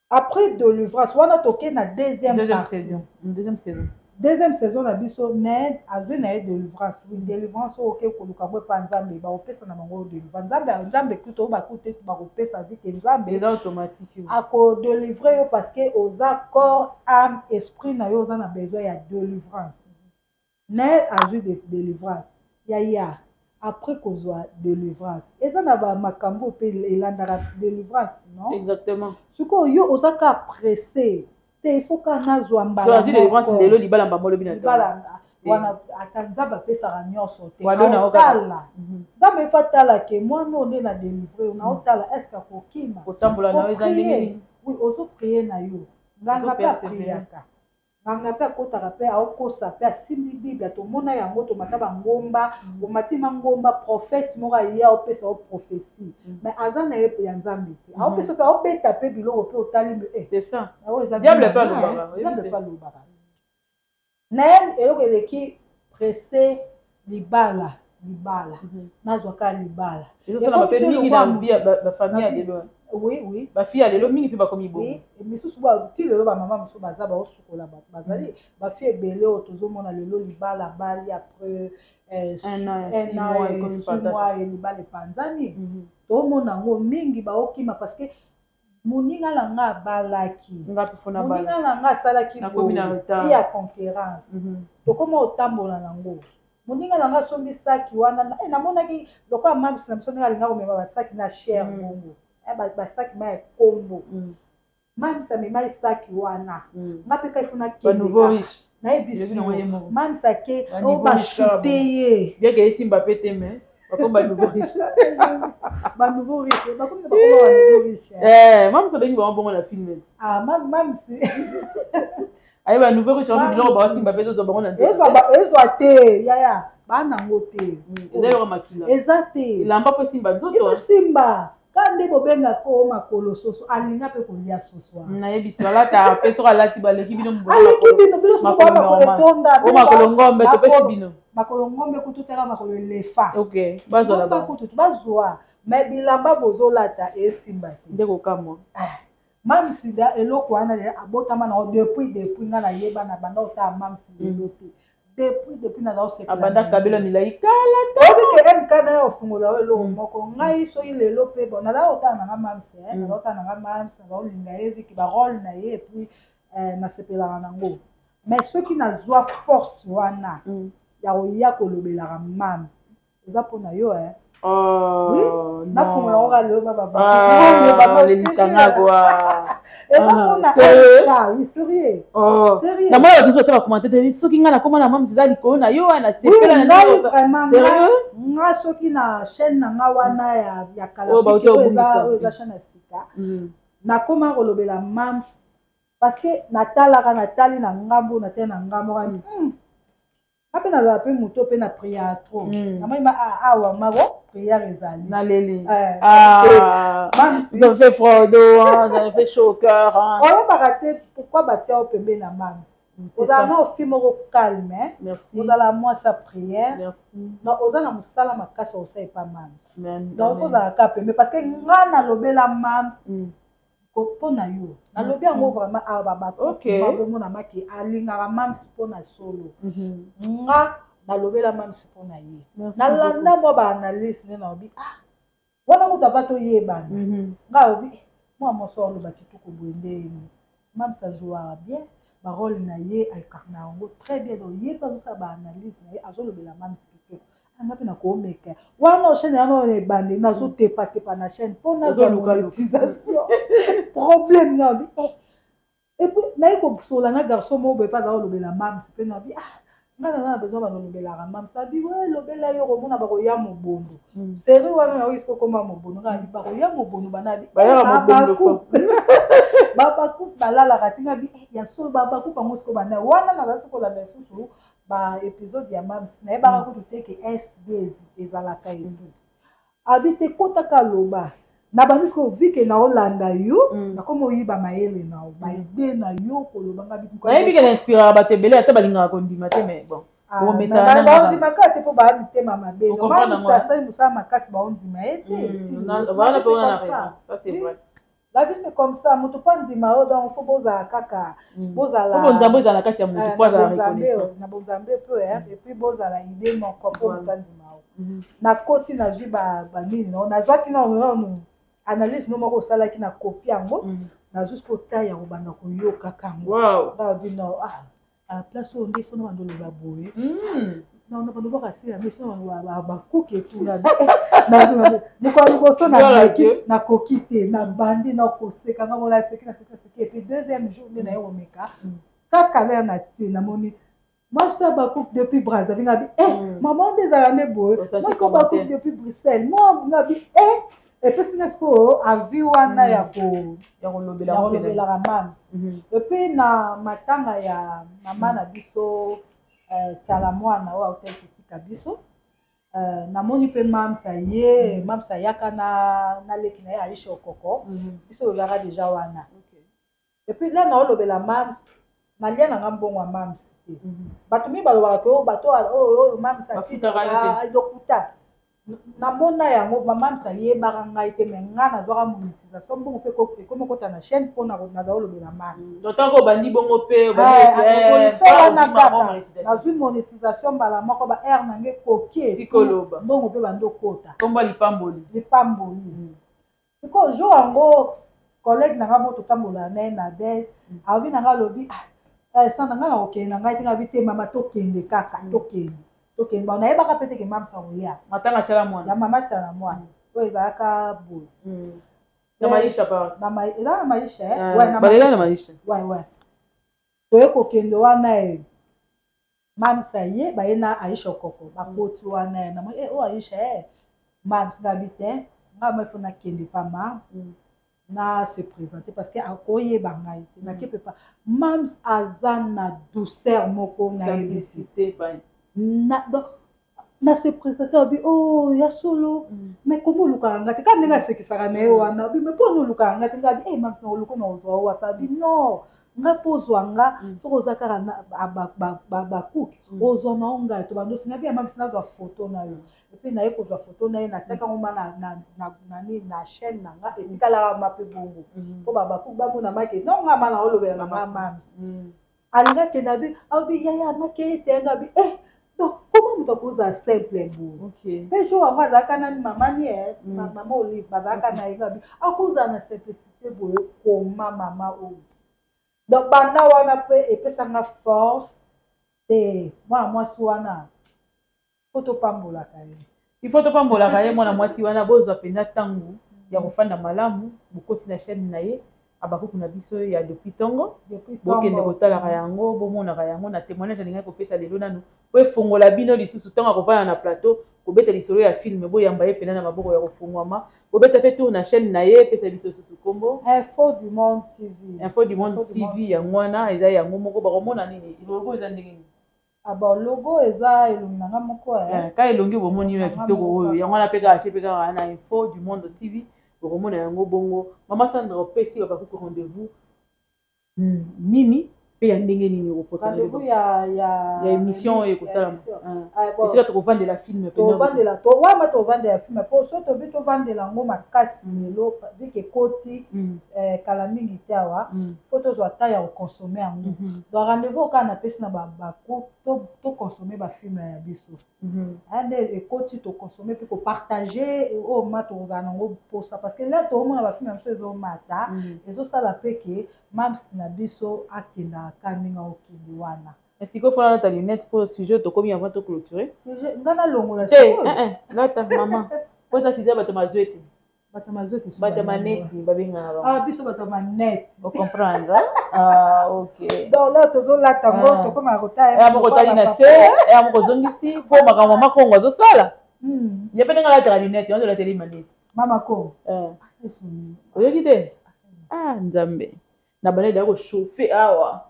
après délivrance wana, toke na deuxième Deuxième partie. saison, deuxième saison. Deuxième saison na biso, ne azwi na ye délivrance. Oui, délivrance oyo oke koluka ngo epa Nzambe, bakopesa na bango délivrance. Nzambe kuta oyo bakute bakopesa vi que Nzambe Eza automatique. Akodélivre yo parce que oza corps, âme, esprit na yo oza na besoin ya délivrance. Ne azwi délivrance ya ya après kozwa délivrance, eza na bamakambo mpe elandaka délivrance, non? Exactement. Sikoyo yo oza ka pressé te, il faut ka nazwa mbala. Azwi délivrance lelo, libala mbamba olobi na Libala wana, ata Nzambe apesaka nyonso te. Otala Nzambe efa tala que mwana oyo nde na délivre yo, naotala est ce que akokima. Kotambola na yo eza ndenge. Oui, ozoprier na yo. Nganga mpe apriaka, nganga mpe akotaka mpe aokosa mpe asimbi Bible. Tomona yango, tomata bangomba, omati mangomba, prophète moko aye aopesa o prophétie, mais aza na ye ya Nzambe te. Aopesa mpe, aobeta mpe biloko mpe otali. C'est ça. Diable mpe alobaka. Diable mpe alobaka na ye. Eloko eleki pressé, libala, libala, nazwaka libala. Ezosala mpe mingi na bafamille ya lelo. Oui. Bafille ya lelo mingi mpe bakomi bongo. Misusu ti lelo, bamama mosusu baza baosukola bato, bazali bafille ebele oyo tozomona lelo, libala bali après. Un an, un six an mois, et ekomi six patata. mois e libala epanzani. Tomona yango mingi, baokima parce que moninga na nga abalaki, Nga mpe fona bala. Moninga na nga asalaki Nakomi na boye. retard. Vie ya concurrence, tokóma otambola nango. Moninga na nga asombi saki wana, namonaki lokola mabisi na biso ndenge alinga komema basaki na cher bongo. Basaki ma ya kombo. Mamisi amemai saki wana, nga mpe kai fona Ba kende nouveau kaka. riche. Nayebi Elobi nango ye moko. Mamisi ake Ba oyo niveau riche kaka bashute ye. Bien que esimba pe te, mais bakomi ba nouveau riche. Ba nouveau riche, bakomi na bakoma ba nouveau riche. Eh, mamisa abengi bango bongo na film. Ah, mamisi. Aye, ba nouveau riche yango, biloko Mamisi. baosimba mpe ezozwa bango na nzela. Ezwa te yaya, baa nango te. Eza eloko makila. Eza te. Elamba fo esimba nzoto. Ezosimba ka nde bobengaka o makolo soso, alinga mpe kolia soso wana. Nayebi so alata mpe, soki alati baleki bino. Aleki bino, bino soki Makolo boa makolo normal. etonda. O makolo ngombe topesi bino. Makolo ngombe kutu tiaka makolo elefa. Ok, bazwa na Ngomba bango. Kutu bazwa, mais bilamba bozolata esimba te. Nde kokamwa. Mamisi da eloko wana de abotama nango depuis nga nayeba na banda otala mamisi lelo te, depuis naza osepela Abanda na ye. kabela milai kala. Oyebi ke mk na ye ofungola oyo eloko moko. Ngai soki lelo mpe, bon, naza kotala nanga mamisi, naza kotala nanga mamisi, naza kolinga ye viki barole na ye, et puis nasepelaka nango. Mais soki nazwa force wana ya koya kolobelaka mams, eza mpona yo, eh. Oh, nafungola yango kaka lelo. Ah, lelisanga kwa. Eza Ah, mpona sérieux? MK, oui, sérieux. Oh. Sérieux. Namona bato mosusu batia bacommentaire te, soki ngai nakoma na mamisi eza likolo na yo wana. Oui. Sepela na Ngai ndenge vraiment, Sérieux? nga soki na chaîne na nga wana ya kala, Oyo bauti oyo eza kobungisa. oyo eza chaîne ya sika, nakoma kolobela mams parce que natalaka, natali na ngambo, natali na ngambo kaka, nga mpe nazala mpe moto mpe na prière trop. Namoni ma awa mako prière ezali. Naleli. Eh, Ah, Mamsi. ça me fait froid au dos, hein, ça me fait chaud au cœur, hein. Oyebaka te pourquoi batia yo pembeni na mams. C'est Ozala ça. na ofi moko calme, hein. Merci. Ozala mwasi ya prière. Merci. Donc oza na mosala makasi osala epa mams. Amen. Donc Amen. ozalaka pembe parce que nga nalobela mams mpo na yo, nalobi Merci. yango vraiment awa. Ok. Babomona maki alingaka mams mpo na solo. Nga nalobela mams mpo na ye. Merci. Nalanda mwa baanalyse nde nalobi, ah, wana kutu ava toyebana. Nga alobi mwa mwasi aloba kitoko boye ndeni, mams ajouaka bien barole na ye, aincarna yango très bien. Donc ye mpe azosala baanalyse na ye, azolobela mams kitoko. Anga mpe nakoomeka wana chaîne wana oyo ebande, nazotepatepa na chaîne mpo nazwa Ozoluka luka. monétisation, problème. Nabi eh. Et puis naye kosola na garçon moko boye mpe aza kolobela mams mpe, nabi ah, nga naza na besoin balobelaka mams. Abi we lobela yo, komona bakoya mobondo. Série wana nayoki soki okoma mobondo, nga abi bakoya mobondo bana abi. Bayaka mobondo fo. Babakupe balalaka te. Nga bi ya solo, babakupe yango sikoyo banda wana naza soki kolanda lisusu baépisode ya mams, nayebaka kutu te ke sb ezalaka etu. Abi te, kotaka loba na bandi sikoyo vike naolanda yo. Nakoma oyiba mayele na yo, baide na yo koloba nga bi. Nayebi ke na inspiraka bato ebele, ata balingaka kondima te, mais bon. Omesana na nga. Baondimaka te mpo baa mitema mabe. Ocomprendre Mamisi yango, hein? asali mosala makasi, baondima ye te. Wana La mpe vie, wana na c'est comme ça. raison, ça c'est Oui. vrai. La vie, c'est comme ça. Moto mpo andima yo, donc fo bozala kaka, bozala Po bonzambe ezala na kati ya motu, Eh, po na azala bonzambe, reconnaissant. na bonzambe mpe, et puis bozala idée moko mpo Voilà. moto andima yo. Nakoti, nazwi banini no, nazwaki nanu analyse no moko osalaki na kopi yango. Nazwi siko tai ya kobanda koyokaka yango. Babi no, ah, place oyo nde fona bando oloba boye. Na bando baka sila miso bakuki etunga mokolo liboso. Gloire à Nakoki, Dieu. nakoki te, nabandi nakoseka nga mona, naseki, naseki, naseki. Et puis deuxième jour nde naye komeka kaka lere na tie, namoni mwasi ya bakupe depuis Brazzaville. Nga bi eh, mama nde ezala nde boye. Osati Mwasi ya bakupe commentaire. depuis Bruxelles, mwa nga bi eh, epesi nga sikoyo avi wana ya ko Ya kolobela ya yango mpe na ye. kolobelaka mams. Et puis na matanga ya mama na biso, Tiala Mwana oyo autaki kotika biso, namoni mpe mams aye. Mams ayaka na leki na ye Aisha Okoko. Biso tozalaka déjà wana. Et puis là naolobela mams, nalia nanga mbongo ya mams te. Bato mingi balobaka ke oyo bato oyo mams Bafutaka ye te. Lokuta. Namona yango, mama ayebaka ngai te, mais ngai nazwaka monétisation, mbongo mpe ekomi okota na chaîne mpo naza olobela mami. Ntango obandi bongo mpe? Évolution wana kaka nazwi monétisation mbala moko, ba aire nange ekoki, mbongo mpe bandi okota. Komba lipamboli. Lipamboli. Sikoyo jour yango, collègue na ngai mo totambola na ye na bel, alobi na ngai, alobi: "Sanda, ngai na kokende na ngai te." Ngai abi: "Te mama, tokende kaka, tokende, tokende." Bon, nayebaka mpe teke mamisa koya. Matanga Tiala Mwana. Ya mama Tiala Mwana oyo ezalaka boye. Na Maisha pa. Eza na Maisha. Balela na Maisha. Ouais, toye kokende wana, e mamisa ye baye na Aisha Okoko, bakoti wana ye namoni oyo Aisha e mamisa. Nabi te, ngai mo ifo nakende pa ma na se présenter parce que akoyeba ngai te. Nake mpe pa mams, aza na douceur moko, nayebi donc na se présenter, abi: "Oh, ya solo, mais komi olukaka nga te?" Kaka ndenge asekisaka na ye wana, abi: "Mais mpona olukaka nga te?" Nga abi: "E mams, na oluka na ozwa wapi?" Abi: "Non, nga mpo ozwa nga, soki oza kaka bakuke, ozwa na o ngai." To bando osinga bi ya mams, nazwa foto na yo. Et puis naye kozwa foto na ye, natiaka ngo ma nani na chaîne na nga, etikalaka ma mpe bongo mpo babakuke bamona make non, nga ma na olobela na nga mams. Alingi akende, abi abi: "Yaya, nakei te." Nga abi: "Eh, donc comment moto akozala simple boye?" Mpe jour yango azalaka nani, mama ni mama Olive bazalaka na ye. Ngabi akozala na simplicité boye koma mama oyo? Donc banda wana mpe epesanga force te. Mwana mwasi wana, po topambolaka ye. Il faut topambolaka ye, mwana mwasi wana. Bozwa mpenza ntango ya kofanda malamu, bokoti na chaîne na ye, abakuku na biso ya Depuis Ntongo, bokende kotalaka yango, bomonaka yango. Na témoignage alingaki kopesa lelo nanu po efongola bino lisusu, ntango akovanda na plateau kobeta lisolo ya film, boyamba ye mpena na maboko ya kofungwama. Bobeta mpe tour na chaîne na ye, epesa biso lisusu nkombo. Info du Monde TV. Info du Monde TV, yango wana, eza yango moko. Bakomona nini? Logo eza ndenge nini? Ah bon, logo eza elongi na nga moko. Ka elongi bomoni oyo ya kitoko oyo, yango wana mpe kaka tie mpe kaka na Info du Monde TV, bokomona yango bongo. Mama Sandra, opesi babakuku rendez-vous nini mpe ya ndenge nini? Rendez-vous ya Ya émission oyo ekosalama, esika tokovandela film. Tovandela wana, tovandela film, mpo so tobi tovandela yango makasi lelo, vu que ekoti kala mingi te awa, faut tozwa temps ya koconsommer yango. Donc rendez-vous kaka napesi na baku, toconsommer bafilm ya biso nde ekoti, toconsommer mpe kopartager oyo ma tokozala nango mposa, parce que là toomona bafilm ya biso ezomata, ezosala mpe ke mams na biso akendaka ka ndenge akokende wana. Sikoyo fona lata lunette mpo sujet tokomi avant toclôturer. Nga nalongola? Te, lata mama, po eza sujet ya bato mazwe te. Bato mazwe te. Bato maneti babengaka bango. Ah, biso bato manete. Ocomprendre? Ah, ok. Donc là tozolata ngo, tokomaka kotala. Ya moko otali na se, ya moko ozongisi, mpo makambo mama Kongo azosala ye mpe ndenge alataka lunette yango, tolateli maneti. Mama Kongo. Oyoki te? Ah, Nzambe, na bandeli ya kochauffer awa,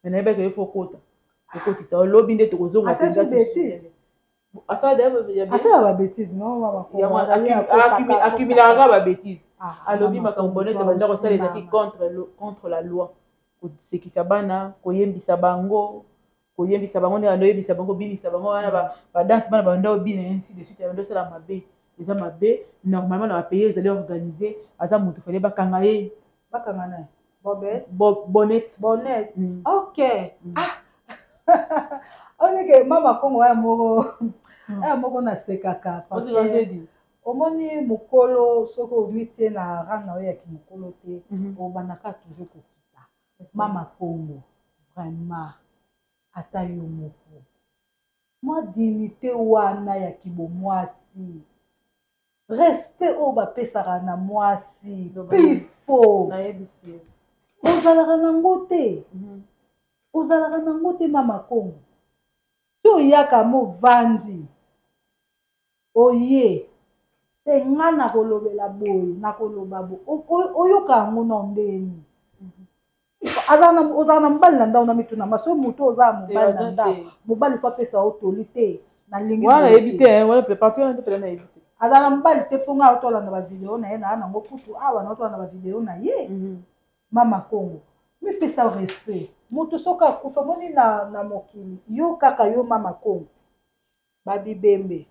mais nayebaki ye faut kota kokotisa olobi nde tokozonga. Asala babêtises, non? Accumulaka babêtises. Alobi makambo bonete banda kosala ezalaki contre la loi, kosekisa bana, koyembisa bango, koyembisa bango ndenge banda oyebisa bango, binisa bango wana badanse, bana banda obina, ainsi de suite. Banda osala mabe, eza mabe. Normalement na bapays ezali organisé, aza moto fale bakanga ye. Bakanga naye? Bonnet. Bonnet, ok. Ah, oyeke mama Kongo aya moko, aya moko nasekaka parce que omoni mokolo, soki omitie na rang na oyo yaki mokolo te, obandaka toujours kokita. Mama Kongo, vraiment, ata yo moko, mwa dignité wana ya kibomwasi, respect oyo bapesaka na mwasi pifo, ozalaka nango te, ozalaka nango te. Mama Kongo, ti oyaka movandi oye te, nga nakolobela boye, nakoloba boye, oyoka yango na ndeni. Ozala na mobali na ndako na mituna ma so moto oza mobali na ndako, mobali faut apesa yo toli te. Nalingi Nayebi te wana parti wana nde nayebi te. Azala na mobali te, mpo ngai otolanda bavideo na ye na nango kutu awa, na otolanda bavideo na ye. Mama Kongo, mipesa respect. Moto soki akufa, moni na mokili, yo kaka yo mama Kongo, babibembe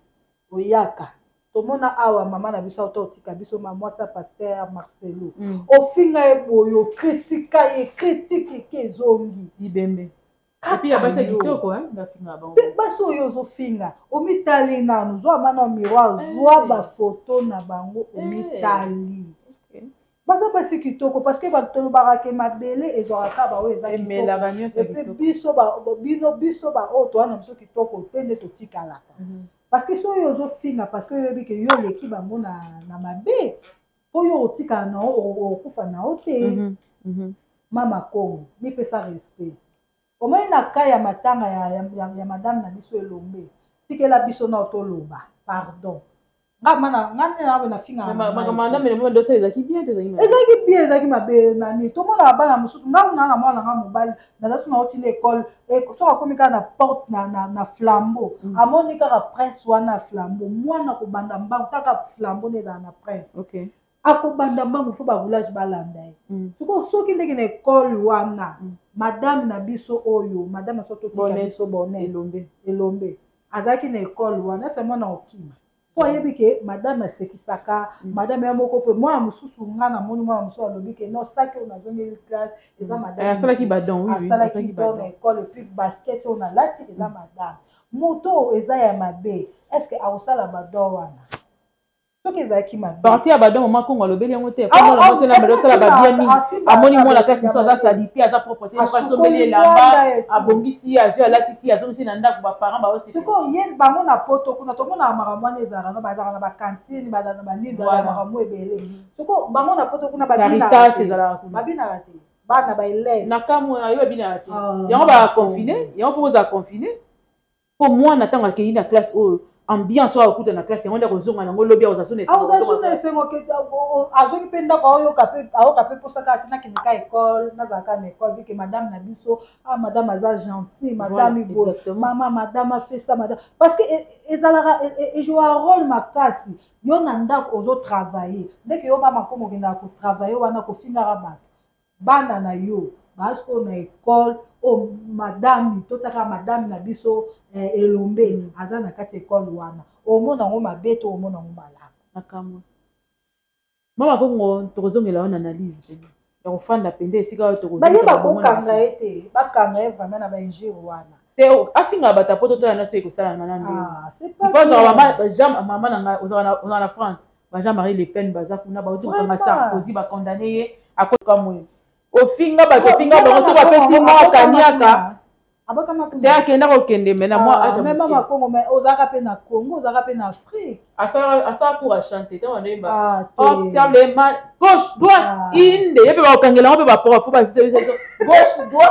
oyaka. Tomona awa mama na biso auta otika biso, ma mwasi ya pasteur Marcelo. Ofinga ye boye, okritika ye, critique eke ezongi. Libembe. Et puis ya basi ya kitoko, hein, bafinga bango. Mpe basi oyo ozofinga, omitali nanu, zwa mana miroir, zwa bafoto na bango, omitali. Baza basi kitoko, parce que bato tolobaka ke mabele ezwaka kaka baoyo eza kitoko. Emelaka nyonso. Et puis biso bino, biso baoyo toza na biso kitoko te nde totikalaka. Parce que soki oyo ozofinga, parce que oyebi ke yo oleki bango na mabe, mpo yo otikala na okokufa na yo te. Mama Kongo, mipesa respect. Omoni na ka ya matanga ya madame na biso Elombe, tikela biso nao toloba. Pardon, nga mana nga nde na nafingaka na ngai te. Madame Elombe dosa ezalaki bien te, ezalaki mabe? Ezalaki bien, ezalaki mabe nani? Tomonaka bana mosusu. Nga kuna na mwana nga mobali, naza so nauti na ekole, soki akomi kaka na porte na flambeau, amoni kaka prince wana ya flambeau, mwana kobanda mbangu, kaka flambeau nde ezala na prince, akobanda mbangu, fo baroulage balanda ye. Sikoyo soki ndenge na ekole wana, madame na biso oyo, madame na biso totika Bonnet. Biso Bonnet. Elombe. Elombe azalaki na ekole wana, ese mwana okima mpo ayebi ke madame asekisaka. Madame ya moko mpe mwana mosusu, nga namoni mwana mosusu alobi ke non, saki oyo nazongeli classe eza madame. Asalaki badon, oui. Asalaki asalaki don na badon. ekole, et puis basket oyo nalati eza madame. Moto oyo eza ya mabe, est ce que akosala badon wana soki ezalaki mabe? Parti ya badon, mama Kongo alobeli yango te. Ah, mwana ah, mwasi na bado osala babien mingi. Asimba Amoni mwana ya classe mosusu aza mabe. sali te, aza propre te, moko asombeli Asukoli elamba, mwanda et tout. abongisi ye, azwi, alatisi ye, azongisi na ndako, baparent baosepela. Sikoyo ye bango na poto kuna, tomonaka makambo wana ezalaka no, bazalaka na bacantine, bazalaka na banini, bazalaka makambo ebele. Sikoyo bango na poto kuna babinaka Caritas te. ezalaka kuna. Babinaka te, bana baélève. Na kamwe ayo babinaka te. Ah, yango baconfine, yango fo kozala confine, mpo mwana ntango akei na classe oyo, ambiance oyo akuta na classe, yango nde akozonga nango lobi, akozala so na esengo akozala kozonga so na classe. Esengo ke azongi mpe ndako, aoyoka mpe, ayoka mpe mposa kaka te nakende ka ekole, nazalaka na ekole, vu que madame na biso, ah, madame aza gentil, madame boye, mama, madame afesa madame, parce que ezalaka ejouaka rôle makasi. Yo na ndako ozotravaille, ndeke yo mama komo okendaka kotravaille wana, kofingaka bato, bana na yo baa sikoyo na ekole oyo madame, totiaka madame na biso Elombe, aza na kati ya ekole wana, omona yango mabe to omona yango malamu? Makambo mama Kongo, tokozongela wana analyse pene ya kofanda mpenza esika oyo baye tokozongisa bango na bakokanga biso. Ye te, bakanga ye vraiment na bainjure wana. Te, afingaka bato ya poto to yana so ekosalama na ndenge. Ah, c'est pas il faut azwaka bien. mama Jean, mama na ngai, ozala na France, ba Jean Marie Le Pen baza kuna, bauti kokanga Sarkozy, bacondamné ye, akoka moyo ofinga bato, ofinga bango, soki bapesi mwa kaniaka Abotama te. kuna. Akenda kokende me na mwa age. Mais mama Congo, mais ozalaka mpe na Congo, ozalaka mpe na Afrique. Asala cours ya chante ntango ndoyemba. Ah, te. Observe les mains, gauche, droite. Ah. Inde ye mpe bakokangela yango mpe baprof gauche, droite.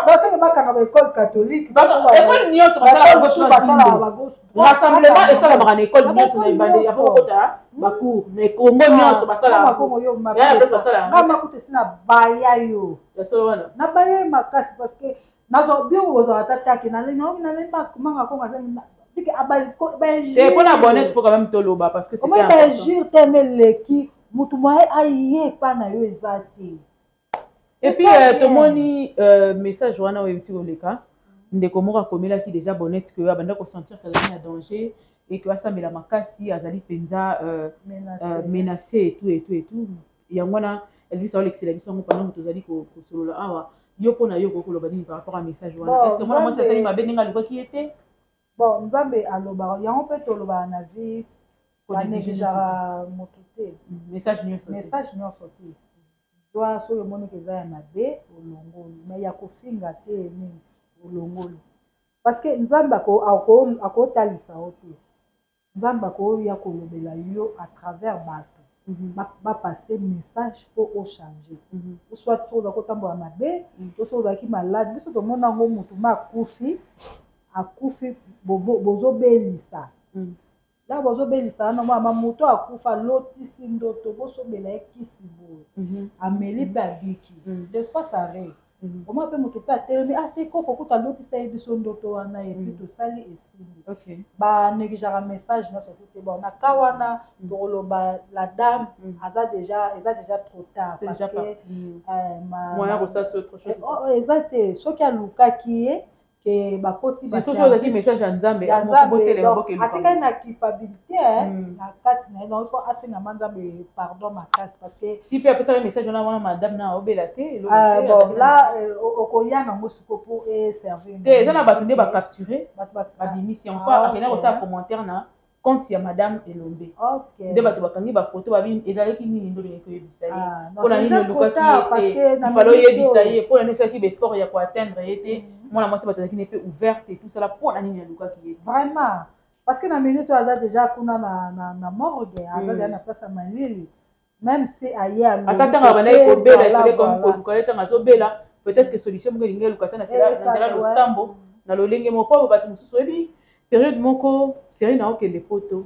Baseke bakanga baekole catholique. Ekole nyonso basalaka gauche, droite. Basalaka Inde bagauche. Rassemblement esalamaka na ekole Na nyonso na baekole ebandeli apo nyonso. kokota bacours na Kongo nyonso basalaka. Kongo yo. Ya na place basalaka. Nga makuta esi na baya yo. Ya solo wana. Na baya ye makasi, parce que nazwa biloko bozwaka ta taki nalemba manga Kongo aza sike. Te, mpona bonnet faut quand même toloba, parce que c'était Omoi important. Bainjure te, eleki motu moye aye epa na yo eza te. Et puis pas bien. Tomoni message wana oyo euti koleka, ndeko moko akomelaki déjà Bonnet ke abanda kosentir ke azali na danger et ke asambela makasi, azali mpenza menacé et tout et tout et tout. Yango wana Elvis aolekisela biso yango pendant tozali kosolola awa. Yo, mpo na yo, okoki koloba nini par rapport à message wana? Bon, est ce que mwana mwasi Nzambe asali mabe ndenge alukaki ye te? Bon, Nzambe alobaka yango mpe tolobaka na vie, banégligeaka motu te. Message nyonso te. Message nyonso te. Zwa, soki omoniki eza ya mabe, olongoli, mais ya kofinga te, nini, olongoli, parce que Nzambe akotalisa yo te. Nzambe akoya kolobela yo à travers bato, bapasse message mpo ochange, soit soki oza kotambola mabe, to soki ozalaki malade. Biso tomona yango, motu ma akufi, akufi, bozobelisa la, bozobelisa wana mama, moto akufa, alotisi ndoto, bosobela ye kisi boye, ameli mpe abiki. Des fois ça arrive. Omona mpe moto mpe atelemi, ah te, koko kuta alotisa ye biso ndoto wana, et puis tosali, esimbi. Banégligeaka message nyonso te. Bon, na ka wana tokoloba la dame aza déjà, eza déjà trop tard, C'est parce déjà que parti. ma Moyen kosala autre chose. Oh, eza te. Soki alukaki ye Ke bakoti surtout soki ozalaki message ya Nzambe, ya Nzambe, atikali na culpabilité na kati na ye. Donc il faut asengama Nzambe pardon makasi, parce que si mpe apesaka message wana wana, madame na obela te. Bon, là okoya nango siko po eservir. Te, eza na bato nde bacapture, babimisi encore, akenda kosala commentaire na compte ya madame Elombe, nde bato bakangi bafoto, babi ezalaki nini nde olingi koyebisa ye? Mpona nini olukaki ye te? Ifale oyebisa ye. Mpona nini osalaki baeffort ya koatteindre ye te? Mwana mwasi, bato azalaki ne mpe ouverte, tout sala. Mpona nini alukaki ye? Vraiment, parce que na minute oyo aza déjà kuna na morgue, aza déjà na place ya malili, même si aye. Ata ntango abandaki kobela, ifale comme koluka ye ntango azobela. Peut-être que solution moko elingi eluka ata na nzela losambo na lolenge moko, po bato mosusu oyebi période moko série na okende Poto,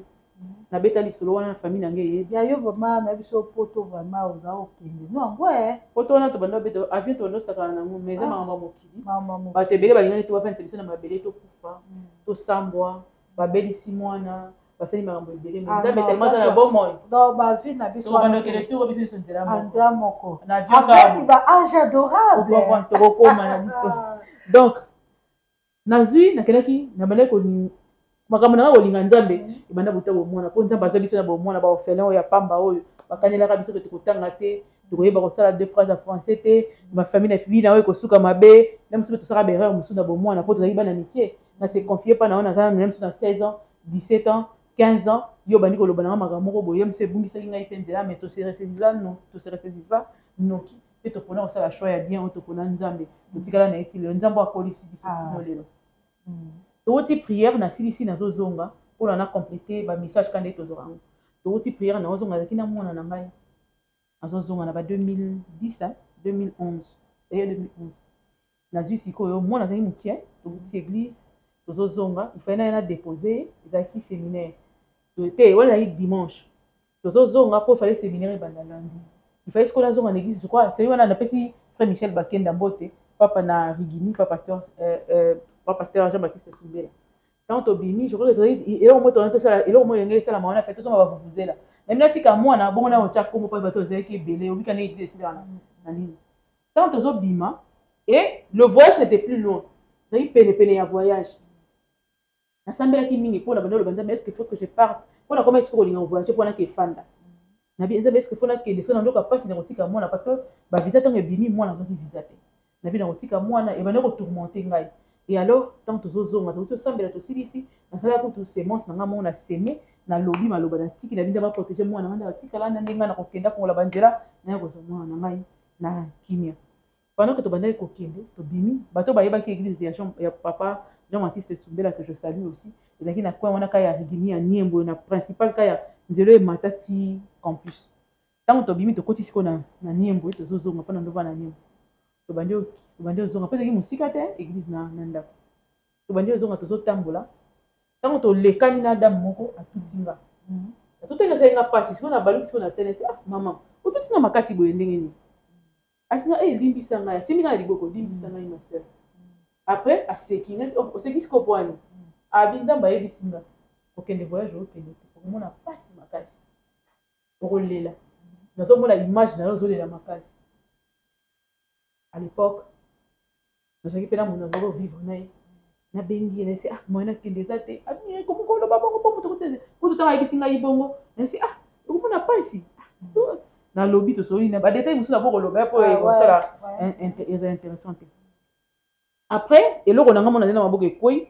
nabeta lisolo wana na famille na ngai, eyebi. Ya yo vraiment, na biso Poto vraiment oza okende no yango e. Poto wana tobanda obeta avion, tobanda osakana nango, mais eza makambo ya mokili. Bato ebele balingani to bafandisa biso na mabele, tokufa, tosambwa, babelisi mwana, basali makambo ebele, mais Nzambe tellement aza na bomoi. Donc bavie na biso. Tokobanda okende tour, biso nyonso nzela moko, nzela moko, na avion avec ba ange adorable. Tokokoma na biso. Donc nazwi, nakendaki, nabandaki kolinga makambo na nga, kolinga Nzambe ebanda buta bomwana, mpo Nzambe azwa biso na bomwana, baorphelin oyo ya pamba, oyo bakanelaka biso ke tokotanga te, tokoyeba kosala deux phrases ya français te, bafamille na bina oyo ekosuka mabe. Na mosusu mpe tosalaka baerreur mosusu na bomwana, mpo tozalaki bana mike. Na se confie mpa na oyo naza na mosusu na 16 ans, 17 ans, 15 ans, yo obandi koloba nanga makambo moko boye, mosusu ebungisaki ngai mpe nzela. Mais tose ressaisisa, no, tose ressaisisa noki mpe topona kosala choix ya bien oyo topona Nzambe, totikala na ye ti lelo. Nzambe akolisi biso tino lelo. Towuti prière, nasilisi, nazozonga mpona na complete bamessage ka nde tozwaka yango. Towuti prière, nazozonga, azalaki na mwana na ngai, nazozonga na ba 2010, 2011, d'ailleurs 2011. Nazwi sikoyo mwana azalaki mokie. Towuti église, tozozonga, ifale naye na dépose, ezalaki séminaire te wana, ezalaki dimanche. Tozozonga mpo fallait séminaire ebanda lundi, ifale sikoyo nazonga na église. Je crois seri wana napesi frère Michel Bakenda mbote, papa na Rigini, pa pasteur, pa pasteur Jean Baptiste Sumbela. Ntango tobimi, je crois que tozali eloko moko tozali tosala, eloko moko elenge esalama wana, fe tozonga bavuvuzela na bino, atika mwana bongo na otya kombo mpo bato ezalaki ebele, obika ndenge église esili wana na nini. Ntango tozobima, et le voyage n'était plus loin, ezalaki penepene ya voyage, nasambelaki mingi mpona banda oloba: Nzambe, est ce que faut que je parte? Mpona koma esika kolinga voyage, mpona ke efanda nabi: Nzambe, est ce que faut nakende? Soki nandoka mpasi na kotika mwana, parce que bavisa ntango ebimi, mwana azwaki visa te, nabi na kotika mwana, ebandi kotourmente ngai. Et alors ntango tozozonga, tokoki tosambela, tosilisi, nasalaka kutu semence na ngai moko, na seme, nalobi maloba, natiki na bino baprotege mwana ngai, natikala na ndenge ngai nakokenda kongola banzela, naya kozwa mwana na ngai na kimia. Pendant que tobandaki kokende, tobimi, bato bayebaki église ya, Jean, ya papa Jean Baptiste Sumbela, que je salue aussi, ezalaki na coin wana ka ya Rigini ya Niembo, na principal ka ya nzela emata ti campus. Ntango tobimi, tokoti sikoyo na Niembo, tozozonga mpona ndova na Niembo, tobandi ozonga mpo ezalaki mosika te église na ndako. Tobandi ozonga, tozotambola, ntango tolekani na dame moko, atuti nga, atuti nga, asali nga mpasi. Sikoyo na baluki, sikoyo na tele: "Ah mama, otuti nga makasi boye ndenge nini?" Asinga e, limbisa ngai, asimbi ngai na liboko: "Limbisa ngai, ma sœur." Après aseki ngai: "Oseki sikoyo po wani?" Abi: "Nzambe ayebisi nga okende voyage, okende te, okomona mpasi makasi, okolela, nazomona image na yo ozolela makasi." À l'époque nazalaki mpe na moto nazalaki kovivre na ye, nabengi ye, nayesi: "Ah, moyen nakende eza te." Abi: "Komi koloba bongo mpo moto kutu ntango ayebisi ngai bongo, nayesi: ah, okomona mpasi." Nalobi, tosoli na badetail mosusu, nabo koloba mpo ekosala eza intéressant te. Après eloko na ngai mona nde na maboko ekwei,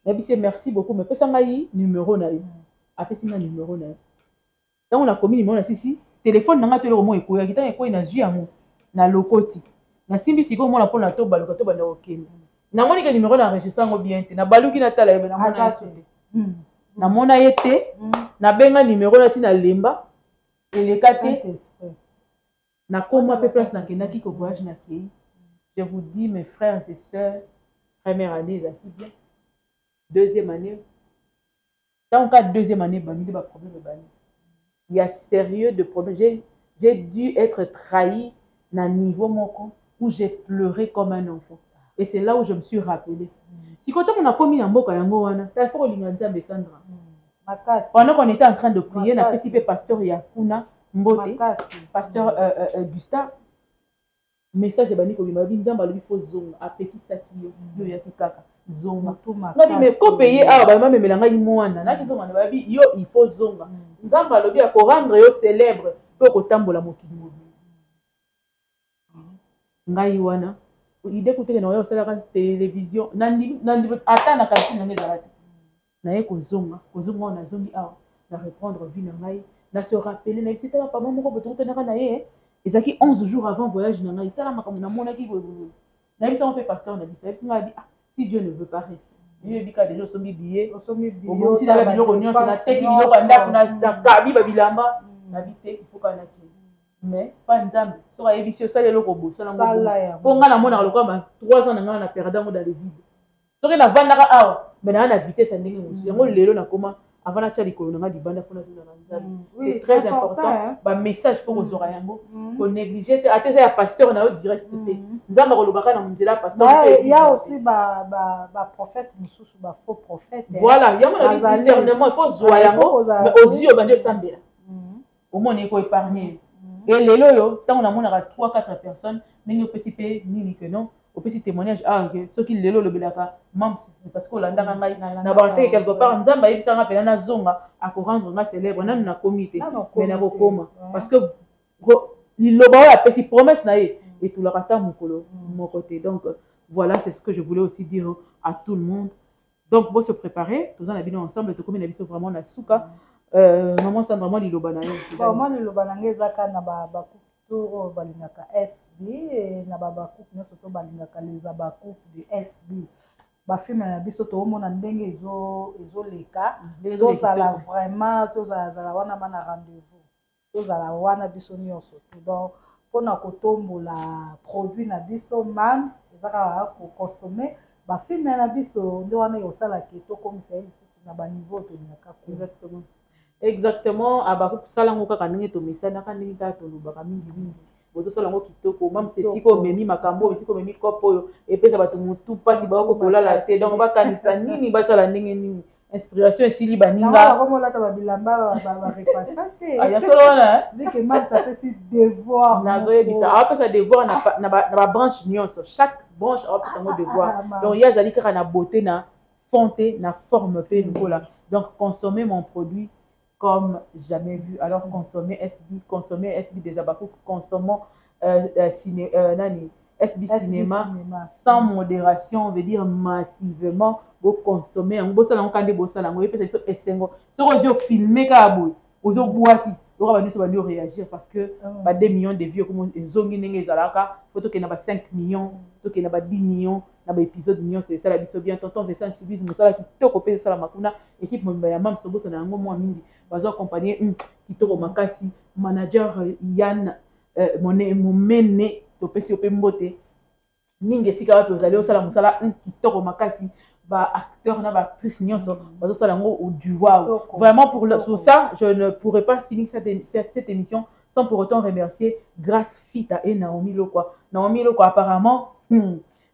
nayebisi ye: "Merci beaucoup, mais pesa ngai numéro na yo." Apesi ngai numéro na ye. Ntango nakomi numéro na sisi telefone na ngai to eloko moko ekweyaki, ntango ekwei, nazwi yango, nalokoti, nasimbi sikoyo mona mpona tobaluka, tobanda kokende, namoni ke numéro na enregistre yango bien te. Nabaluki, natala ye, namona ye so te, namona ye te. Nabenga numéro nati na lemba, eleka te. Nakoma mpe place nakendaki ko voyage, nakei. Je vous dis, mes frères et sœurs, première année ezalaki bien, deuxième année, ntango ka deuxième année ebandi nde baproblème ebandi, il y a sérieux de problème. J'ai dû être trahi na niveau moko où j'ai pleuré comme un enfant, et c'est là où je me suis rappelé. Sikoyo ntango nakomi na mboka yango wana, ta fo kolinga Nzambe, Sandra, pendant qu'on était en train de prier, napesi mpe pasteur ya kuna mbote, pasteur Gustave. Message ebandi kobima, babi: "Nzambe alobi fo zonga, apekisaki yo, yo oyaki kaka." Zonga. Ngabi mais ko payer awa ba mamemela ngai mwana naki zonga na babi yo il faut zonga. Nzambe alobi ako rendre yo célèbre pe okotambola mokili mobimba. Ngai wana idée kuteke na oya osalaka télévision nandimi ata na calcul na ngai ezala te. Naye kozonga kozonga oyo nazongi awa na reprendre vie na ngai na se rappeler na yebisi tala papa moko boye tokutanaka na ye ezalaki 11 jours avant voyage na ngai tala makambo namonaki boye boye nayebisi yango mpe pasteur na biso ayebisi ngai abi ah si Dieu ne veut pas rester yo yebi kaka deja osombi billet obongisi na biloko nyonso nateki biloko ya ndako nakabi babilamba nabi te il faut kaka nakende mais pa nzambe soki ayebisi yo sala eloko boye sala yango mpo ngai namonaka lokola ba 3 ans na ngai na perdre yango dans le vide. Soki navandaka awa mais naa na vitesse ya ndenge mosusu yango lelo nakoma avant natya likolo na ngai libanda mpo natunaka nzambe. C'est très important bamessage mpo kozwaka yango konéglige te ata eza ya pasteur na yo direct te nzambe akolobaka na nzela ya pasteur. Ya aussi baprophète mosusu bafaux prophète. Voilà yango na discernement il faut zwa yango mais ozwi obandi osambela omoni eko épargne. Et lelo oyo ntango namonaka 3 4 personnes ndenge opesi mpe nini que non opesi témoignage ah que soki lelo olobelaka mams parce que olandaka ngai na banseke quelque part nzambe ayebisaka mpena nazonga akorendre nga célèbre nanu nakomi te mais nakokoma parce que liloba oyo apesi promesse na ye etulaka ata mokolo moko te. Donc voilà, c'est ce que je voulais aussi dire à tout le monde. Donc bo se préparer toza na bino ensemble tokomi na biso vraiment na suka. Maman Sandra, mwa liloba na yo. Bon, mwa liloba na ngai eza kaka na bacouple to oyo balingaka SB na bacouple nyonso to balingaka les abacouple de SB bafilme na biso toomona ndenge ezoleka tozala vraiment tozalazala wana bana rendez-vous tozala wana biso nyonso tout. Donc mpona kotombola produit na biso mams eza kaka kokonsome bafilme na biso nde wana ekosalaka tokomisa ye lisusu na baniveau tolingaka. Exactement, exactement. Abakosala yango kaka ndenge tomesanaka ndenge kaka tolobaka mingimingi bozosala yango kitoko mams esika omemi makambo oyo esika omemi kope oyo epesa bato motu mpasi baoko kolala te donc bakanisa nini basala ndenge nini inspiration esili baninga. Bakomolata babilamba barepasa te. Ya solo wana. Vike mams apesi devoir. Nazoyebisa awapesa devoir na babranche nyonso, chaque branche awapesa yango devoir. Donc ye azali kaka na beauté na fond te na forme mpe lokola. Donc consommer mon produit comme jamais vu. Alors consommer SB, consommer SB des Abakouk, consommons ciné, nani, SB, SB cinéma, cinéma sans modération, on veut dire massivement, vous consommer, vous bosala ngo bosala ngo epesa biso esengo. Soki ozo filmer kaka boye, ozo bwaki, oka ba nyonso bandi réagir parce que ba 2 millions de vues comme ezongi ndenge ezalaka, faut tokende ba 5 millions, tokende ba 10 millions na ba épisode nyonso esala biso bien. Tonton Vincent Chibise mosala kitoko mpe esalama kuna équipe mobimba ya Mams Oboso na yango mwa mingi bazo accompagner kitoko makasi. Manager Yann Momene topesi yo mpe mbote mingi esika wapi ozali osala mosala kitoko makasi. Ba acteur na baactrice nyonso bazosala yango du wow vraiment. Pour ça, je ne pourrais pas finir cette émission sans pour autant remercier Grâce Fita et Naomi Lokwa. Naomi Lokwa apparemment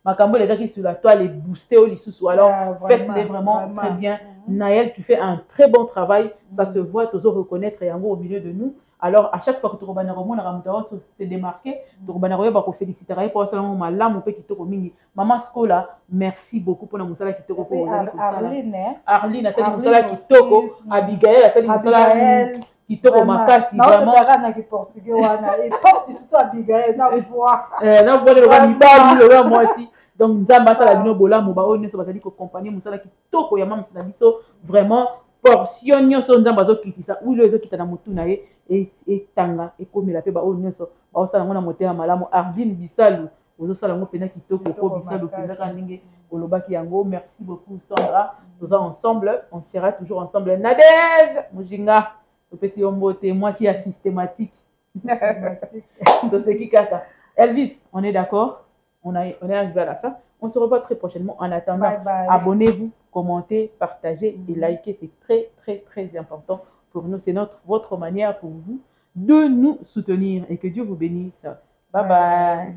makambo ezalaki sur la toile et boosté au lisusu. Alors faites-les vraiment, vraiment très bien. Naël, tu fais un très bon travail, ça se voit, toujours reconnaître yango au milieu de nous. Alors à chaque fois que tokobanda komonaka moto awa se démarquer, tokobanda koyeba kofélicitaka ye mpo asala ngo malamu mpe kitoko mingi. Mama Scola, merci beaucoup mpona mosala kitoko mpo ozali kosala. Arline asali mosala kitoko, Abigael asali mosala kitoko makasi. Vraiment na voix lokola mibali lokola mwasi. Donc nzambe asala bino bolamu baoyo nyonso bazali koaccompagner mosala kitoko ya mamisi na biso. Vraiment portion nyonso nzambe azokitisa wilo ezokita na motu na ye etanga ekomela mpe baoyo nyonso baosala yango na motema malamu. Arline Bisalu ozosala yango mpenza kitoko po Bisalu mpenza kaka ndenge olobaki yango. Merci beaucoup Sandra, toza ensemble, on sera toujours ensemble. Nadege Mujinga topesi yo mbote, mwasi ya systématique toseki kaka. Elvis, on est d'accord, on est arrivé à la fin. On se revoit très prochainement. En attendant, bye bye. Abonnez-vous, commentez, partagez et likez. C'est très, très, très important pour nous. C'est notre, votre manière pour vous de nous soutenir. Et que Dieu vous bénisse. Bye bye. Bye.